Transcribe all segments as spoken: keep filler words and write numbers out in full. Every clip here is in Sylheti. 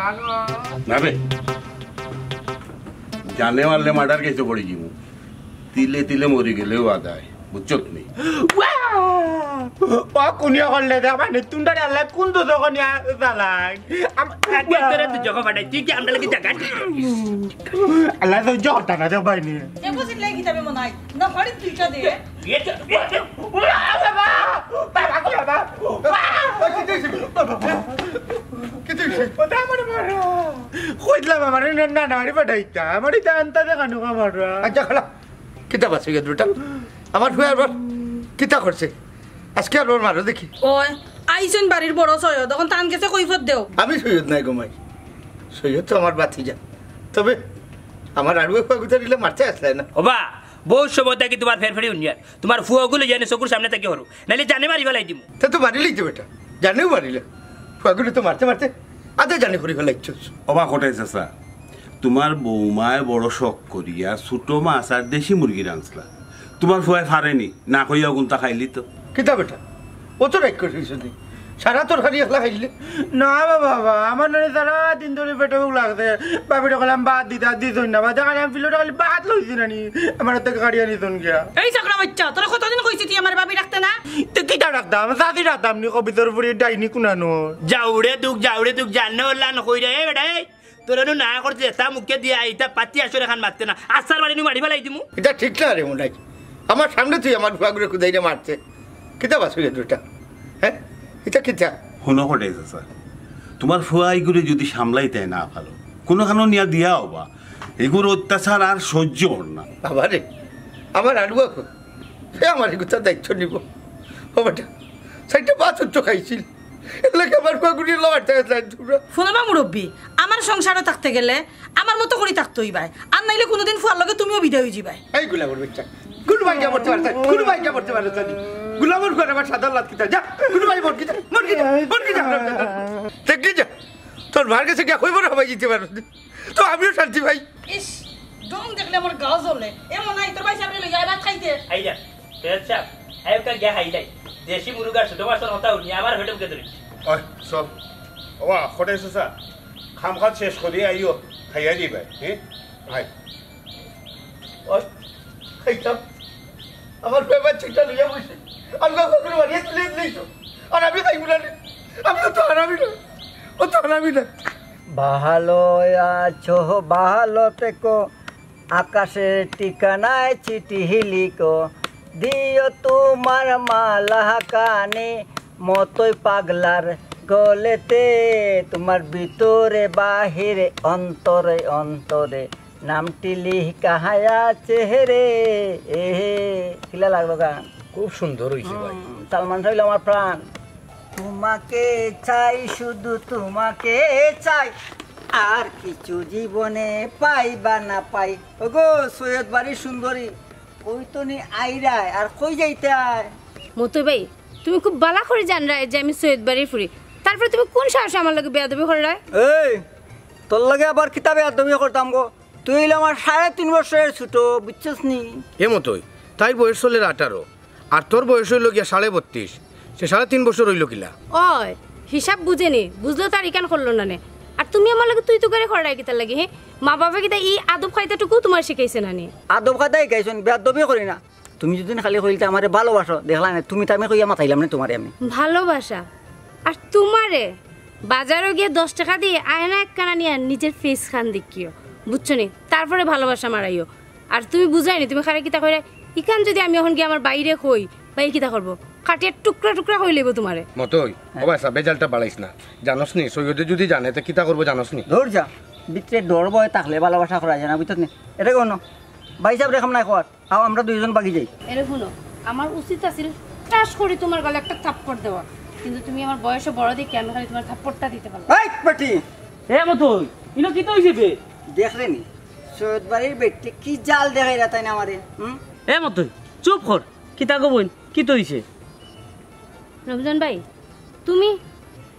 না বে, জানে মারলে মার্ডার কেসো পড়ি যিমু। তিলে তিলে মরি গেলেও আদায়, বুঝছত নি? ও কুনিয়া করলে দেখবায় নি, তুন্ডারে আল্লাহ কোন তো যখন চালাক। আগে তোরা তো জগা ফাটাই, তুই কি আমরা লাগি জাগা? আল্লাহ তো জগা না দেখবায় নি। এ বুঝিলে কি যাবে মনে হয়? না, হরি দুইটা দে। কইলাম আমারে না, না, না, মারি পাঠাইতা। আমারে তা আনতা দেখানো আমারা। আচ্ছা, খালা। কিতা বাসি গেল বেটা? আমার ফুয়া আবার কিতা করছে? আজকে আর ওর মারো দেখি। ওই, আইছইন বাড়ির বড় সৈয়দ, তখন তান গেছে কৈফত দেও। আমি সৈয়দ নাই গো মাই। সৈয়দ তো আমার ভাতিজা। তবে আমার আড়ুয়া ফুয়া গুতা দিলে মারতে আসলে না। ওবা, বউত সময় থাকি তুমার ফেরফেরি হুনিয়ার। তুমার ফুয়াগুলো জানি চকুর সামনে থাকি হরো। নাইলে জানে মারি ফালাই দিমু। তে তো মারিলেই তো বেটা। জানেও মারিলে। ফুয়াগুলো তো মারতে মারতে আধা জানে করি ফালাইছস। ওবা কটাই চাচা, তুমার বৌমায় বড় শখ করিয়া ছোট মাছ আর দেশি মুরগি রানছলা। তুমার ফুয়ায় ফারেনি, না কইয়া অগুনতা খাইলি তো। কিতা বেটা? অত রাগ করিস নি? সারা তরকারি একলা খাইলে? না বাবা, বাবা, আমার নানি সারা দিন ধরি পেটো ভুক লাগছে। ভাবিরে কইলাম ভাত দিতা, দিছইন না। বাদে খালি আমি প্লেটো খালি ভাত লইছি নানি। আমার হাতে গাড়ি আনিছইন গিয়া। এই চাকরা বাচ্চা, তোরে কতদিন কইছি তুই আমার ভাবি রাখতে না? তে কিতা রাখতাম? চাচি রাখতাম নি, কবিতর ফুরি ডাইনি কুনানো। যাউরে দুখ, যাউরে দুখ, জানে ওলা না কইরা, এ বেটা, এই। তোরে নু না করতে, তা মুখে দিয়া, ইতা পাতি আসরে খান মারতে না। আসার বাড়ি নু মারি ফালাই দিমু। ইতা ঠিক না রে মনাই। আমার সামনে তুই আমার ফুয়াগুরে কুদাইরে মারতে। কিতা বাসু রে দুটা? হ্যাঁ? ইতা কিতা? হুনো কটাই চাচা, তুমার ফুয়া ইগুরে যুদি সামলাইতায় না পারো, কুনুখানো নিয়া দিয়া ওবা। ইগুর অত্যাচার আর সহ্য অর না। বাবা রে, আমার আড়ুয়া কই? হে আমার ইগুতার দায়িত্ব নিবো। ও বেটা, চাইরটা ভাত উচ্চ খাইছিল। এর লাগি আমার ফুয়াগুরে লওয়ার জায়গা চাই তোমরা। হুনো বা মুরব্বি, আমার সংসারো থাকতে গেলে আমার মতো করি থাকতে অইবায়, আর নাইলে কুনুদিন ফুয়ার লগে তুমিও বিদায় অইযিবায়। এই গুলামর বাচ্চা, কুনু ভাই গিয়া মরতে পারে, কুনু ভাই গিয়া মরতে পারে জানি। গুলামর ঘরে আমার সাদা লাত কিতা, যা, কুনু ভাই মর কিতা, মর কিতা, মর কিতা, দেখলি যা, তোর মার গেছে গিয়া কইবো না ভাই দিতে পারো, তো আমিও শান্তি পাই। ইস, ডং দেখলে আমার গা জ্বলে। এ মনাই, তোর ভাই সামনে লইয়া ভাত খাইতে। আইয়া, ফেরত সাহেব, আইও কা গিয়া খাইলাই। দেশি মুরগার ছোট মাছর কথা উনি আমার পেটো মুখে ধরি। ওই, চল। ওবা, কটাই চাচা, কাম কাজ শেষ করি আইও, খাইয়া দিবায়, হ্যাঁ? আয়। ওই, খাইতাম। আমার বেবার চিন্তা লইয়া বসে। আল্লাহ করে মারিয়া তুলে দিয়েছো। আর আমি খাইব না রে। আমি তো হারামি না। ও তো হারামি না। ভালো আছো, ভালো থেকো, আকাশের ঠিকানায় চিঠি লিখো, দিও তোমার মালাখানি মতোই পাগলার গলেতে, তোমার ভিতরে বাহিরে অন্তরে অন্তরে নামটি লিখা আছে রে। এ হে, কিলা লাগলো গান? খুব সুন্দর হইছে ভাই। হুম, সালমান শাহ হইল আমার প্রাণ। তোমাকে চাই, শুধু তোমাকে চাই, আর কিছু জীবনে পাই বা না পাই। ওগো, সৈয়দ বাড়ির সুন্দরী, কই তো নি আইরায়, আর কই যাইতায়? মতই ভাই, তুমি খুব বালা করি জানরায় যে আমি সৈয়দ বাড়ির ফুরি, তারপরে তুমি কোন সাহসে আমার লগে বেয়াদবি কররায়? এই, তোর লগে আবার কিতা বেয়াদবি করতাম গো? তুই হইলে আমার সাড়ে তিন বছরের ছোট, বুঝছস নি? এ মতই, তাইর বয়স চলের আঠারো, আর তোর বয়স হইল গিয়া সাড়ে বত্রিশ, সে সাড়ে তিন বছর হইল কিলা? ওই, হিসাব বুঝে নি, বুঝলেও তার ইকান করলো না নে। আর তুমি আমার লগে তুই তো করে কররায় কিতার লাগি, হে? মা বাবা কিতা ই আদব কায়দাটুকু তোমার শিখাইছে না নি? আদব কায়দা শিখাইছইন, বেয়াদবি করি না। তুমি যদি খালি কইলতে আমারে ভালোবাসো, দেখলা না, তুমি তো আমি কইয়া মাতাইলাম না তোমারে আমি। ভালোবাসা? আর তোমারে? বাজারো গিয়া দশ টেকা দি আয়না একখান আনিয়া নিজের face খান দেখিও, বুঝছো নি? তারপরে ভালোবাসা মারাইও। আর তুমি বুঝরায় নি, তুমি কারে কিতা কইরায়? ইখান যদি আমি অখন গিয়া আমার ভাইরে কই, ভাইয়ে কিতা করবো? কাটিয়া টুকরা টুকরা করিলাইবো তোমারে। মতই, ও ভাই সাব, বেজালটা বাড়াইস না। জানোস নি, সৈয়দে যদি জানে, তে কিতা করবো জানোস নি? ধুর যা, ভিতরে ডর ভয় থাকলে ভালোবাসা করা যায় না, বুঝছত নি? এটা কোনো ভাই সাব রেখাম নাই খোয়ার। আও, আমরা দুইজন বাগি যাই। এরে হুনো, আমার উচিত আছিল ঠাস করি তোমার গালে একটা থাপ্পড় দেওয়া, কিন্তু তুমি আমার বয়সে বড় দেখি আমি খালি তোমার থাপ্পড়টা দিতে পারলাম। এই বেটি! এ মতই, ইনো কিতা অইছে বে? দেখরে নি, সৈয়দ বাড়ির বেটি কি জাল দেখাইরা তাইন আমারে, হুম? এ মতই, চুপ কর। কিতা গো বইন, কিতা অইছে? রমজান ভাই, তুমি,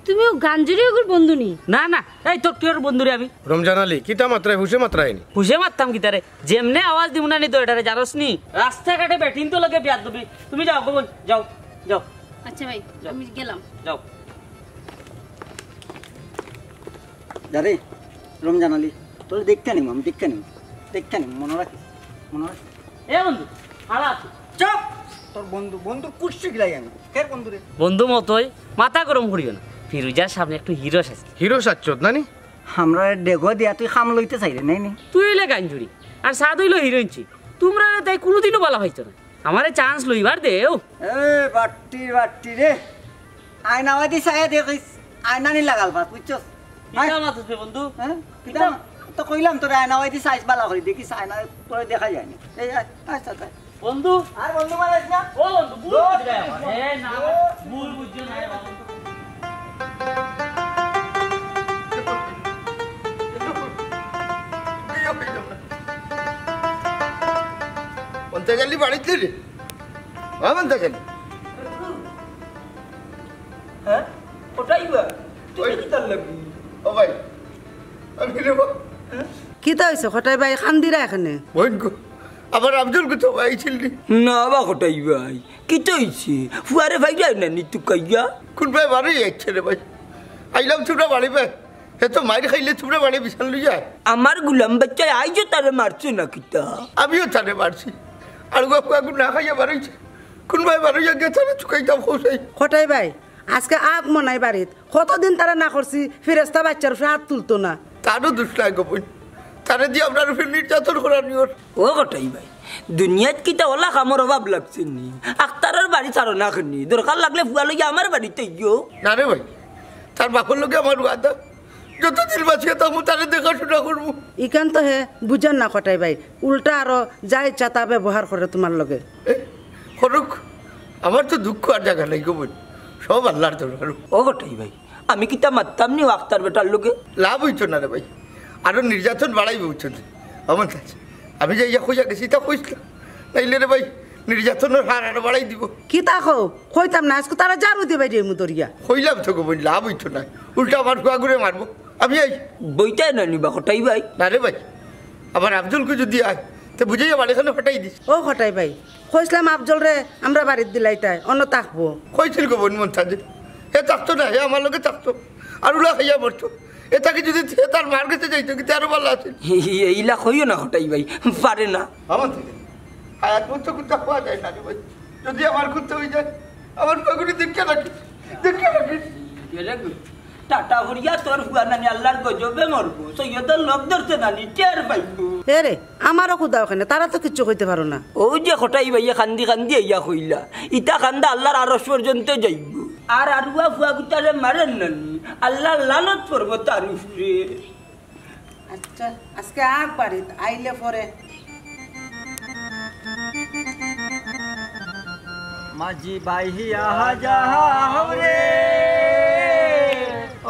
তুমি অউ গাঞ্জুরি অগুর বন্ধু নি? না, না, এই তোর কিওর বন্ধু রে আমি? রমজান আলী, কিতা মাতরায়, হুশে মাতরায় নি? হুশে মাততাম কিতারে? যেমনে আওয়াজ দিমু না নি তো এটারে, জানোস নি? রাস্তাঘাটে বেটিন্তর লগে বেয়াদবি। তুমি যাও গো বইন, যাও, যাও। আচ্ছা ভাই, যাও। আমি গেলাম। যাও। যারে, রমজান আলী, তোরে দেখতে নিম আমি, দেখতে নিম, দেখতে নিম, মনো রাখিস, মনো রাখিস। এ বন্ধু, খারাপ। চুপ! তোর বন্ধু, বন্ধুর কুষ্টি গিলাই আমি। কে বন্ধু রে? বন্ধু মতই, মাথা গরম করিও না। ফিরুজার সামনে একটু হিরো সাজ। হিরো সাজছত নানি? আমরা ডেগো দিয়া তুই খাম লইতে চাইরে নাই নি? তুই অইলে গাঞ্জুরি, আর সাদ অইলো হিরোইনচি। তুমরারে তাই কুনুদিনও বালা পাইতো না। আমারে চান্স লইবার দেও। এ বাট্টি, বাট্টি রে, আয়না বাদি চাইয়া দেখিস, আয়না নি লাগাল পাস, বুঝছস? কিতা মাত আছে বন্ধু? হ্যাঁ? কিতা কিতা? মা-, তো কইলাম তোরে আয়না বাদি চাইস বালা করি, দেখিস আয়না তোরে দেখা যায় না। এই আয়, আয়, আয়, আয়। বন্ধু। আর বন্ধু মারাইস না। ও বন্ধু, ভুল দোস্ত। বুঝলে আমার। এ না, ভুল বুঝছো না রে বাবা। মন্তাজ আলী বাড়িত রে? হ্যাঁ, মন্তাজ আলী। হ্যাঁ? ওটাই বা? তুমি ওই। কি তার লাগি? ও ভাই, আমি রে বা। হ্যাঁ? কিতা অইছে কটাই ভাই? কান্দিরা কেনে? বইন গো, আমার আফজল গো তো আইছিল নি? না বা কটাই ভাই, কিতা অইছে? ফুয়ারে ভাই যায় না নি তুকাইয়া? কুন ভাই বাড়ি যাইছে রে ভাই? আইলাম তোমরা বাড়ি ভাই। হে তো মাইর খাইলে তোমরা বাড়ি বিছান লইয়া। আমার গুলাম বাচ্চায় আইজও তারে মারছে না কিতা? আমিও তারে মারছি। আর গো ফুয়া গো না খাইয়া বাড়াইছে। কুন ভাই বাড়াইয়া গেছে তারে চুকাইতাম খোসাই। কটাই ভাই, আজকে আত মনাই বাড়িত। কতদিন তারা না করছি, ফিরেস্তা বাচ্চার উপরে আত তুলতো না। তারও দোষ নাই গো বইন। তারে দিয়া আপনার উপরে নির্যাতন করা নিয়র। ও কটাই ভাই, দুনিয়াত কিতা ওলা কামর অভাব লাগছে নি? আক্তারর বাড়ি ছাড়ো না কেনে? দরকার লাগলে ফুয়া লইয়া আমার বাড়িত আইও। না রে ভাই, তার বাপর লগে আমার ওয়াদা। যতদিন বাঁচিয়া থাকবো, তারে দেখাশোনা করবো। ইখান তো হে বুঝের না কটাই ভাই, উল্টা আরো যা ইচ্ছা তা ব্যবহার করে তুমার লগে। এ, করুক, আমার তো দুঃখ আর জাগা নাই গো বইন, সব আল্লার দরবার। ও কটাই ভাই, আমি কিতা মাততাম নি আক্তার বেটার লগে? লাভ অইতো না রে ভাই, আরো নির্যাতন বাড়াইবো, বুঝছো নি? আমার কাছে আমি যে ইয়া কইয়া গেছি, তা কইস না, নাইলে রে ভাই, নির্যাতনর হার আরো বাড়াই দিবো। কিতা কও? কইতাম না, আজকে তারে ঝাড়ু দিয়া বাইরে মুদরিয়া। কইলাম তো গো বইন, লাভ অইতো না, উল্টা আমার ফুয়া গুরে মারবো। আমি এই বইতায় না নি বা কটাই ভাই? না রে ভাই, আমার আফজল গো যদি আয়, তে বুঝাইয়া বাড়ি খানো ফাটাই দিস। ও কটাই ভাই, কইছলাম আফজলরে আমরা বাড়িত দিলাইতায়, অনো থাকবো। কইছিল গো বইন মন্তাজে, হে থাকতো না, হে আমার লগে থাকতো, আর উলা খাইয়া মরতো। এটাকে যদি হে তার মার গেছে যাইতো, কিন্তু আরো ভালা আছিল। ই-, ই-, ইলা কইও না কটাই ভাই, পারে না। আমার থেকে হায়াত মতো কুত্তা খোয়া যায় না রে ভাই। যদি আমার কুত্তা অই যায়, আমার পাগুড়ি দেখে রাখিস, দেখে রাখিস। গেলে গো, টাটা হরিয়া তোর ফুয়া নানি আল্লার গজবে মরবো। সৈয়দর লোক ধরছে নানি, টের পাইবো। এ রে, আমারও খুদা ওখানে, তারা তো কিচ্ছু কইতে পারো না। ও যে কটাই ভাইয়ে কান্দি কান্দি আইয়া কইলা, ইতা কান্দা আল্লার আরশ পর্যন্ত যাইবো। আর আরুয়া ফুয়া গুতারে মারেন নানি, আল্লার লানত পড়বো তার উপরে। আচ্ছা, আজকে আগ বাড়িত আইলে পরে। মাঝি বাইহিয়া যাও রে,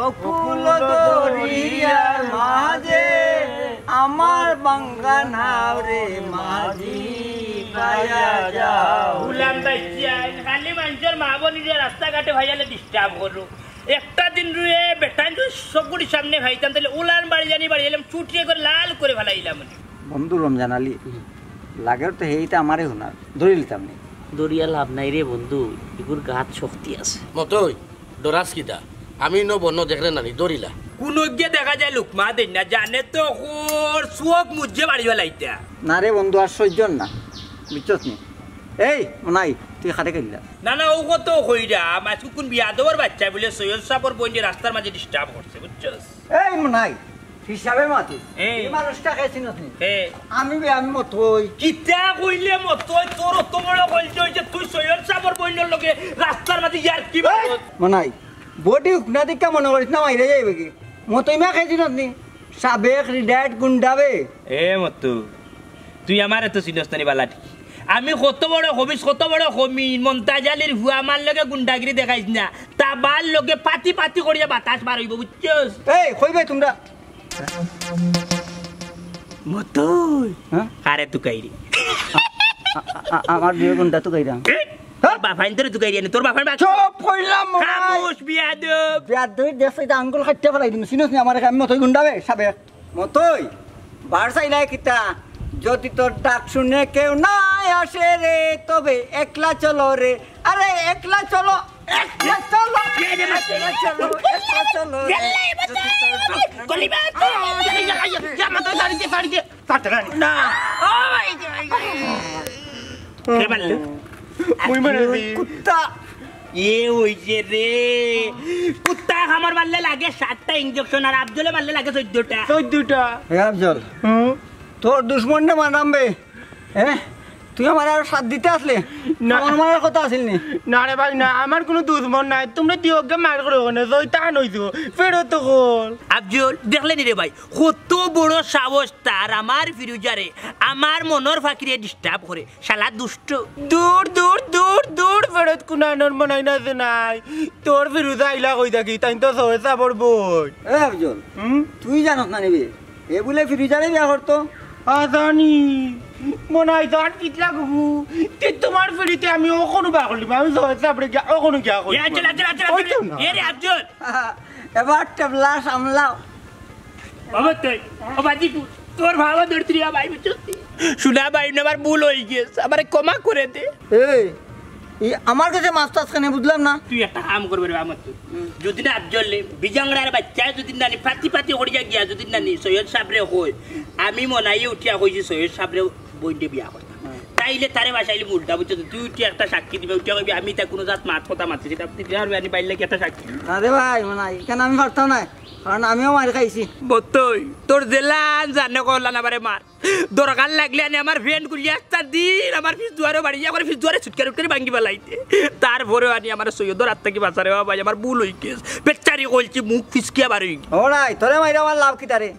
অকুল দরিয়ার মাঝে আমার বাঙ্গা নাও রে মাঝি বাইয়া যাও। গুলাম বাইচ্চা, খালি মানষর মা বইন যে রাস্তাঘাটে ভাইয়ালে disturb করো। একটা দিন রুয়ে বেটাইন যদি চকুর সামনে পাইতাম, তাইলে উলান বাড়ি জানি বাড়ি এলাম, চুটিয়ে করে লাল করে ফালাইলাম। বন্ধু রমজান আলী, লাগের তো হেইটা আমারে হুনার, ধরিলিতাম নি। ধরিয়া লাভ নাই রে বন্ধু, ইগুর গাত শক্তি আছে। মতই, ডরাস কিতা? আমি ন বন্য দেখরে নানি, ধরিলা। কুনগিয়ে দেখা যায় লুকমা দেইন না, জানে তো কর চোখ মুজে বাড়ি ফালাইতা। না রে বন্ধু, আর সইজ্জর না, বুঝছস নি? এই, মনাই, তুই কারে কইলা? না, না, ও কত কইরা, মাঝে কুন বিয়াদবর বাইচ্চায় বুলে সৈয়দ সাবর বইনরে রাস্তার মাঝে disturb করছে, বুঝছস? এই মনাই, হিসাবে মাতি। এই। এই মানুষটা কে চিনস নি? কে? আমি বে, আমি মতই। কিতা কইলে মতই? তোর অত বড় কইল যে তুই সৈয়দ সাবর বইনর লগে রাস্তার মাঝে ইয়ার্কি মারস। মনাই, body উকনা দেখা মনো করিস না, মাইরা যাইবে কি? মতই মা কে চিনস নি? সাবেক retired গুন্ডা বে। এ মতু, তুই আমারে তো চিনস না নি বালা ঠিক। আমি কত বড় খবিস, কত বড় খমিন, মন্তাজ আলীর ফুয়া আমার লগে গুন্ডাগিরি দেখাইস না। তাবার লগে পাতি পাতি করিয়া বাতাস বার অইবো, বুঝছস? এই, কই বে তুমরা? মতই। হ্যাঁ? আরে তুকাইরি। আ-, আ-, আ-, আমার দুই গুন্ডা তুকাইরাম। তোর বাফাইন তোরে তুকাইরি আনি, তোর বাফাইন বা- চুপ কইলাম, মনাই। খামোশ, বিয়াদব। বিয়াদব, দেখছ, এটা আঙ্গুল কাটিয়া ফালাই দিমু। চিনস নি আমারে, আমি মতই গুন্ডা বে, সাবেক। মতই, বার চাইলাই কিতা? যদি তোর ডাক শুনে কেউ না আসে রে, তবে একলা চলো রে। আরে একলা চলো, একলা চলো, কে রে মারছে? একলা চলো, একলা চলো রে। গেলে যদি তোর ডাক গলি বাদ। ইয়া, ইয়া, ইয়া, ইয়া, মাথা ছাড়ি দে, ছাড়ি দে। ছাড়তে না। না। ও ভাই, ভাই, ভাই। কে মারলো? মুই মারছি। কুত্তা। এ অইছে রে। কুত্তা কামড় মারলে লাগে সাতটা ইঞ্জেকশন, আর আফজলে মারলে লাগে চোদ্দটা। চোদ্দটা। হে আফজল, হুম? তোর দুশমনরে মারাম বে। হ্যাঁ? তুই আমারে আরো সাথ দিতে আসলে? না। আমার মারার কথা আছিল নি? না রে ভাই, না, আমার কুনু দুশমন নাই। তুমরা দিওগে মার করো কেনে? জয়তান অইছো। ফেরত তো কল। আফজল, দেখলে নি রে ভাই, কত বড় সাহস তার, আমার ফিরুজারে, আমার মনর ফাকিরে disturb করে। শালা দুষ্ট। দূর, দূর, দূর, দূর, ফেরত কুনানোর মনাই না যে নাই। তোর ফিরুজা আইলা কই থাকি? তাইন তো সহেসা পড়বই। এ আফজল, হুম? তুই জানস না নিবি? এ বুলে ফিরুজারে বিয়া করতো? আজানি, মনাই জান কিতলা গুবু। তে তোমার ফিরিতে আমি অখনু বার করলিমু, আমি সহেসা পড়ে গিয়া, অখনু গিয়া কই। এ আফজল, আফজল, আফজল, ওই তো আফজল। না। এ রে আফজল। এবার টেবলা সামলাও। বাবা তুই, ও বাজি তু-, তোর বাবা ধরতে রে ভাই, বুঝছস তুই? শুনা ভাই, আমার ভুল অই গেছে, আমারে ক্ষমা করে দে। এই, ই আমার কাছে মাছ টাছ কেনে বুঝলাম না। তুই একটা কাম করবে রে আমার তুই। হুম। যদি না আফজলে, বিজাংড়ার বাচ্চা যদি নানি পাতি পাতি করিয়া গিয়া যদি নানি সৈয়দ সাবরে কই, আমি মনাইয়ে উঠিয়া কইছি সৈয়দ সাবরে বইনরে বিয়া করতাম। হুম। তাইলে তারে বাসাইলে উল্টা বুঝছস তুই? তুই উঠিয়া একটা সাক্ষী দিবে, উঠিয়া কইবি আমি তা কুনু জাত মাত কথা মাতছি, সেটা তুই বিয়ার বিয়ানি বাইর লাগি একটা সাক্ষী। আরে ভাই, মানে, এখানে আমি পারতাম না, কারণ আমিও মার খাইছি। বতই, তোর জেলান জানে কল্লা না বারে মার। দরকার লাগলে আনি আমার friend করিয়া একটা দিন আমার ফিস দুয়ারো বাড়ি গিয়া করে ফিস দুয়ারে ছুটকারি উটকারি ভাঙ্গি ফালাইতে। তারপরেও আনি আমার সৈয়দর আত্মা কি বাঁচারে বাবা, আমার ভুল অই গেছে। বেচারি কইলছি মুখ ফিসকিয়া বার অই গেছে। ওরাই, তোরে মাইরা আমার লাভ কিতা রে?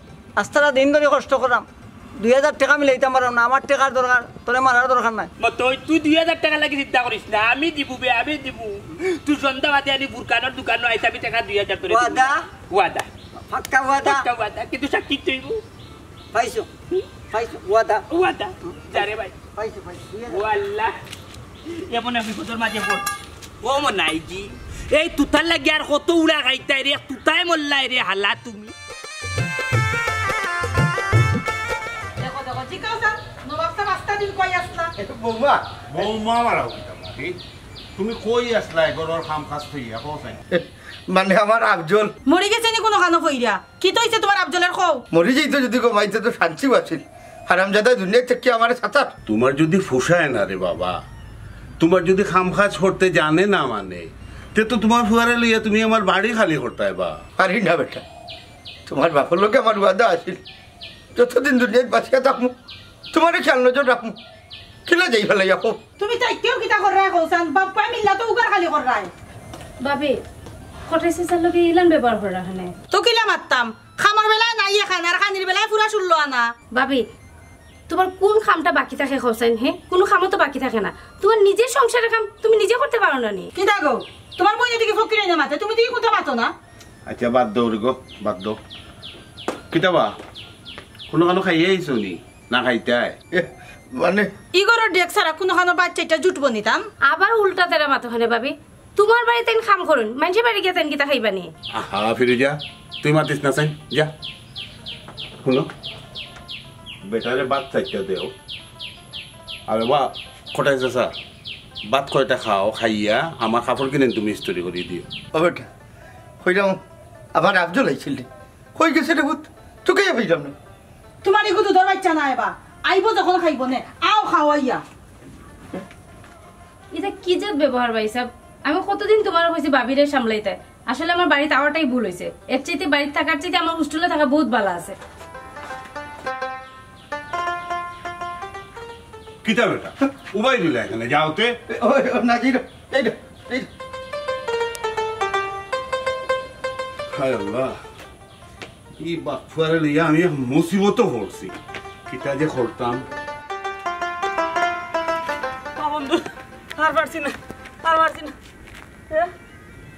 আস্তারা দিন ধরি কষ্ট করাম, দুই হাজার টেকা মিলাইতাম পারলাম না, আমার টেকার দরকার, তোরে মারার দরকার নাই। মতই, তুই দুই হাজার টেকা লাগি চিন্তা করিস না, আমি দিমু বে, আমি দিমু। তুই সন্ধ্যা বাদে আনি বুরকানোর দোকানো আইস, আমি টেকা দুই হাজার তোরে দিমু। ওয়াদা? ওয়াদা। পাক্কা ওয়াদা? পাক্কা ওয়াদা, কিন্তু সাক্ষী তুই। পাইছো? পাইছো? ওয়াদা? ওয়াদা। যা রে ভাই। পাইছো, পাইছো। দুই হাজার। ও আল্লাহ। এমন এক বিপদর মাঝে পড়। ও মনাইজি, এই তুতার লাগি আর কত উড়া খাইতায় রে, তুতায় মল্লায় রে হালা তুমি। দেখো, দেখো, জিকাও স্যার, নবাব সাহেব আস্তা দিন কই আসলা? বৌমা। বৌমা মারা হইতাম না, ঠিক? তুমি কই আসলা, এগোর কাম কাজ থইয়া, কও চাই। মানে আমার আফজল। মরি গেছে নি কুনুখানো কইরা? কিতা অইছে তুমার আফজলর কও? মরি যাইতো যদি গমাইতে তো শান্তি আছিল। হারামজাদা দুনিয়া থাকি আমারে সাতার। তুমার যদি ফুসায় না রে বাবা, তুমার যদি কাম কাজ করতে জানে না মানে, তে তো তুমার ফুয়ারে লইয়া তুমি আমার বাড়ি খালি করতায় বা। পারি না বেটা, তুমার বাপর লগে আমার ওয়াদা আছিল, যতদিন দুনিয়াত বাঁচিয়া থাকমু, তুমারে খেয়াল নজর রাখমু। কিলা যাই ফেলাই এখন? তুমি তাইতেও কিতা কররায় কও চাইন? বাপ্পায় মিল্লা তো উগার খালি কররায়। ভাবি, কটাই চাচার লগে ইলান ব্যবহার কররা কেনে? তো কিলা মাততাম? কামর বেলায় নাই এখান, আর খানির বেলায় পুরা ষোলো আনা। ভাবি, তুমার কুন কামটা বাকি থাকে কও চাইন, হে? কুনু কামও তো বাকি থাকে না। তুমার নিজের সংসারের কাম তুমি নিজে করতে পারো না নি? কিতা গো? তুমার বইনে দেখি ফকির অইয়া মাতে, তুমি দেখি কুনতা মাতো না? আচ্ছা, বাদ দেও রে গো, বাদ দেও। কিতা বা? কুনুখানো খাইয়া আইছো নি? না খাইতায়? এ, মানে? ই ঘরর ডেক ছাড়া কুনুখানো বাচ্চাইটা জুটবো নি তাম? আবার উল্টা তেরা মাতো কেনে ভাবি? তুমার বাড়িত তাইন কাম করইন, মানষর বাড়ি গিয়া তাইন কিতা খাইবা নি? আহা, ফিরুজা, তুই মাতিস না চাইন, যা। হুনো, বেটারে ভাত চাইট্টা দেও। আর বা, কটাই চাচা, ভাত কয়টা খাও, খাইয়া আমার কাপড় কিনে তুমি ইস্ত্রি করি দিও। ও বেটা, কইরাম, আবার আফজল আইছিল রে। কই গেছে রে পুত? তুকাইয়া পাইরাম না। তুমার ইগু দুধর বাইচ্চা না এবা। আইবো যখন খাইবো নে। আও খাও আইয়া। ইতা কি জাত ব্যবহার ভাইসাব? আমি কতদিন তুমারে কইছি ভাবিরে সামলাইতায়। আসলে আমার বাড়িত আওয়াটাই ভুল অইছে। এর চাইতে বাড়িত থাকার চাইতে আমার হোস্টেলে থাকা বউত ভালা আছে। কিতা বেটা? উবাই দিলা কেনে, যাও তে। ওই, ওই, না, এই রে, এই রে, এই রে। হায় আল্লাহ, ই বাটফুয়ারে লইয়া আমি এক মুসিবতো পড়ছি। কিতা যে করতাম। ও বন্ধু, আর পারছি না, আর পারছি না। এ,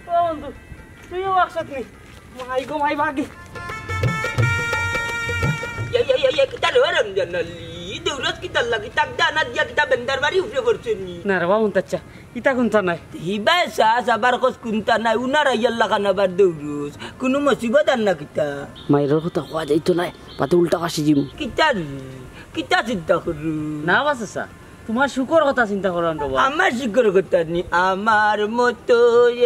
ও বন্ধু, তুইও একসাথ নি। মাই গো মাই, ভাগি। ইয়া, ইয়া, ইয়া, ইয়া, কিতা রে রমজান আলী? দৌড়স কিতার লাগি? তাক দানা দিয়া কিতা বেন্দার বাড়ি উপরে পড়ছে নি? না রে বাবা, হুনতাচ্ছা। ইতা কুন্তা নায়। হিবায় চাস, আবার কস কুন্তা নায়। উনার আইয়ার লাখান আবার দৌড়স। কুনু মুসিবত আর না কিতা? মাইরর কথা কওয়া যাইতো নায়, বাদে উল্টা ফাঁসি যিমু। কিতা রে? কিতা চিন্তা করু? না বা চাচা, তুমার সুখর কথা চিন্তা কররাম রে বা। আমার সুখর কথা নি, আমার মতো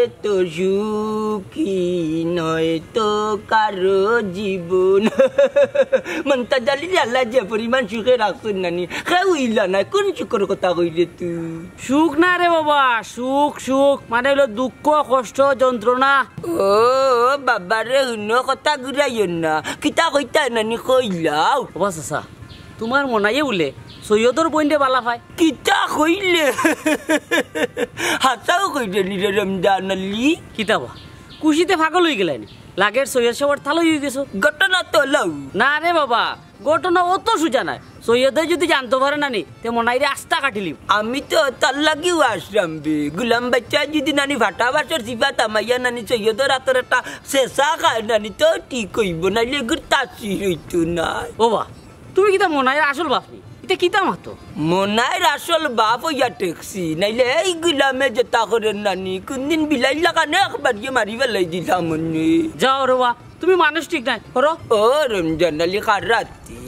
এত সুখী নয় তো কারো জীবন। মন্তাজ আলীরে আল্লায় যে পরিমাণ সুখে রাখছইন নানি, কেউ ইলা নায়। কোন সুখর কথা কইলে তুই? সুখ না রে বাবা, সুখ, সুখ মানে অইলো দুঃখ, কষ্ট, যন্ত্রণা। ও বাবা রে, হুনো, কথা ঘুরাইও না। কিতা কইতায় নানি, কইলাও। ও বা চাচা, তুমার মনাইয়ে বুলে সৈয়দর বইনরে বালা পায়। কিতা কইলে? হাছাউ কইরে নি রে রমজান আলী? কিতা বা, খুশিতে পাগল অইগেলায় নি? লাগের সৈয়দ সাবর তালই অইগেছো। ঘটনা তো লও। না রে বাবা, ঘটনা অত সুজা নায়। সৈয়দে যুদি জানতো পারে নানি, তে মনাইরে আস্তা কাটিলিবো। আমি তো তার লাগিউ আছলাম বে। গুলাম বাইচ্চায় যুদি নানি ফাটা বাশর জিবাত হামাইয়া নানি সৈয়দর আতর একটা ছেছা খায় নানি, তে ঠিক অইবো, নাইলে এগুর তাসির অইতো নায়। ও বা, তুমি কিতা মনাইর আসল বাপ নি? ইতা কিতা মাতো? মনাইর আসল বাপ অইয়া ঠেকছি, নাইলে এই গুলামে যেতা করের নানি, কুনদিন বিলাইর লাখান একবারিয়ে মারি ফালাই দিতাম অনে। যাও রে বা, তুমি মানুষ ঠিক নায়, করো। ও রমজান আলী, কার রাতে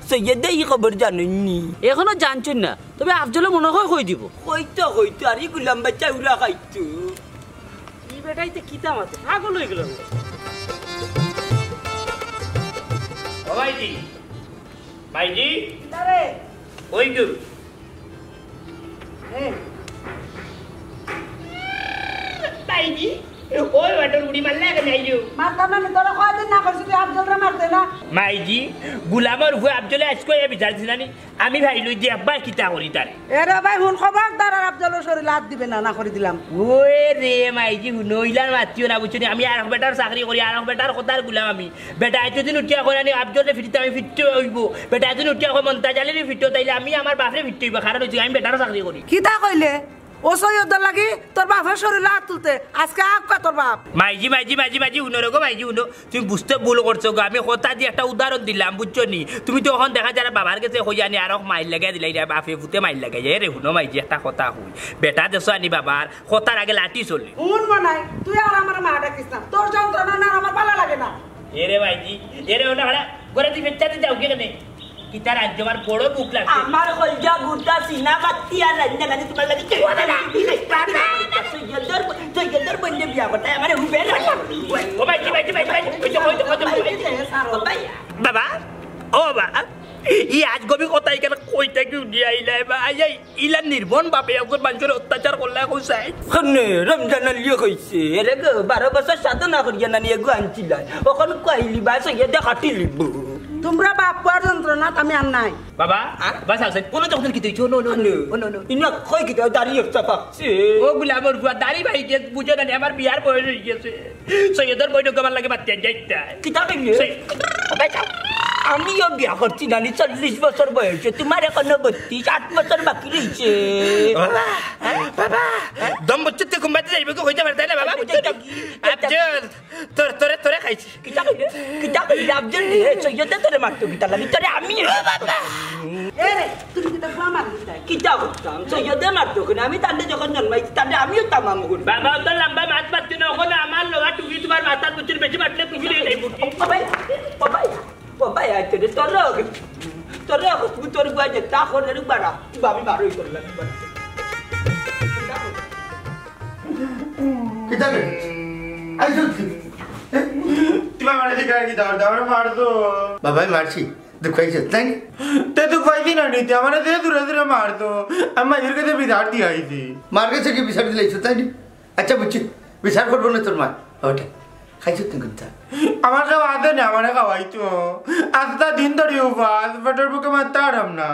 সৈয়দে ই খবর জানইন নি? এখনো জানছইন না, তবে আফজলে মনো কয় কই দিবো। কইতো, কইতো, আর ই গুলাম বাইচ্চায় উড়া খাইতো। ই বেটায় ইতা কিতা মাতে? পাগল অইগেলো। ও ভাইজি, ভাইজি, কিতা রে? ওই গো। হে। ভাইজি, ওই বেটার উড়ি মারলে কেনে আইজু? মারতাম না নি, তোরে কয়দিন না কইছি তুই আফজলরে মারতে না? মাইজি, গুলামর ফুয়া আফজলে আইজকু আইয়া বিচার দিছে না নি? আমি ভাইলু দেখবায় কিতা করি তারে। এরে ভাই, হুন, খবরদার আর আফজলর শরীলো আত দিবে না, না করি দিলাম। ওই রে মাইজি, হুনো, ইলান মাতিও না, বুঝছো নি? আমি আরক বেটার চাকরি করি, আরক বেটার কথার গুলাম আমি। বেটায় যুদি উঠিয়া কয় নানি আফজলরে ফিটিতে, আমি ফিটতে অইবো। বেটায় যুদি উঠিয়া কয় মন্তাজ আলীরে ফিটো, তাইলে আমি আমার বাফরে ফিটতে অইবো। কারণ অইছে আমি বেটার চাকরি করি। কিতা কইলে? ও সৈয়দর লাগি তোর বাফর শরীলো আত তুলতে, আইজকে আউক্কা তোর বাফ। মাইজি, মাইজি, মাইজি, মাইজি, হুনো রে গো, মাইজি, হুনো। তুমি বুঝতে ভুল করছো গো, আমি কথা দি একটা উদাহরণ দিলাম, বুঝছো নি? তুমি তো অখন দেখা যার বাবার গেছে কইয়া নি আরক মাইর লাগাই দিলাইরে, বাফে ফুতে মাইর লাগাই। এরে হুনো মাইজি, একটা কথা কই, বেটা দেশো আনি বাবার, কথার আগে লাঠি চলে। হুন মনাই, তুই আর আমারে মা ডাকিস না, তোর যন্ত্রণা না আমার ভালা লাগে না। এরে মাইজি, এরে ওনা হারা, ঘরে তুই ফেরত যাও কি কেনে? কিতা রাজ্য আমার বড় ভুক লাগছে। আমার কলজা গুটা সিনা বাত্তি আর রান্না রান্না তোমার লাগি। ও দাদা, সৈয়দর, সৈয়দর বইনরে বিয়া করতে আমারে হুবে না। ও ভাই, কি ভাই, কি ভাই, কি ভাই, ওই তো, ওই তো, ওই তো, ওই তো। ও ভাই। বাবা, ও বাবা, ই আজগবি কথা ইখান কই থাকি উঠি আইলায় বা, আই, আই, ইলা নির্মম ভাবে একজন মানষরে অত্যাচার করলা কইছাই। কেনে রমজান আলীয়ে কইছে, এরে গো, বারো বছর সাধনা করিয়া নানি এগু আনছিলায়। অখন কইলি বা সৈয়দে কাটিলিবো। তুমরা বাপ পুয়ার যন্ত্রণাত আমি আর নাই। বাবা, আর? বাস আছে। অনো তখন কিতা অইছে? অনো, অনো, অনো, অনো, অনো। ইনো কই কিতা দাড়ি একটা পাকছে। ও গুলামর ফুয়া দাড়ি ভাই গেছে, বুঝো না নি, আমার বিয়ার বয়স অইগেছে। সৈয়দর বইনগু আমার লাগি মাতিয়া যাইতা। কিতা কইলে? সৈ- ও ভাই, আমিও বিয়া করছি নানি, চল্লিশ বছর বয়সে, তোমার এখনো বত্রিশ, আট বছর বাকি রইছে। বাবা, হ্যাঁ? বাবা, দম বচ্চতে ঘুমাইতে যাইবো কি কইতে পারতায় না বাবা, বুঝছো নি? আফজল, তোর, তোরে, তোরে খাইছি। কিতা কইলে? কিতা কইলে? আফজল রে, সৈয়দে তোরে মারতো কিতা লাগি? তোরে আমি এ রে, তুমি কিতা গুয়া মারলি তাই? কিতা করতাম? সৈয়দে মারতো কেনে? আমি তারে যখন জন্মাইছি, তারে আমিও তামাম করি। বাবা, অত লম্বা মাত মাততে না, অখন আমার লোহা টুপি তোমার মাথাত বুঝছো নি, বেশি মাতলে টুপি লইয়া যাইবো কি? ও ভাই, ও ভাই, ও ভাই, আয় তোরে, তোরে, তোরে, তোর গুয়া যে তা করে রে বাড়া, তুই ভাবি মারো, তোর লাগি বাড়া। কিতা রে? আই সত্যি। তুই আমারে শিখাই কি দাও, দাও, মার তো। বাবাই মারছি, দুঃখ পাইছে, তাই নি? তে দুঃখ পাইছি না নিতে, আমারে যে দূরে দূরে মারতো, আমি মায়ের কাছে বিচার দিয়ে আইছি। মার কাছে কি বিচার দিলাইছো, তাই নি? আচ্ছা, বুঝছি, বিচার করবো না তোর মা। ওটা খাইছো তুই কোনটা? আমার খাওয়া আছে না, আমারে খাওয়াইতো। আস্তা দিন ধরি উপাস, পেটের ভুকে মারতে পারলাম না।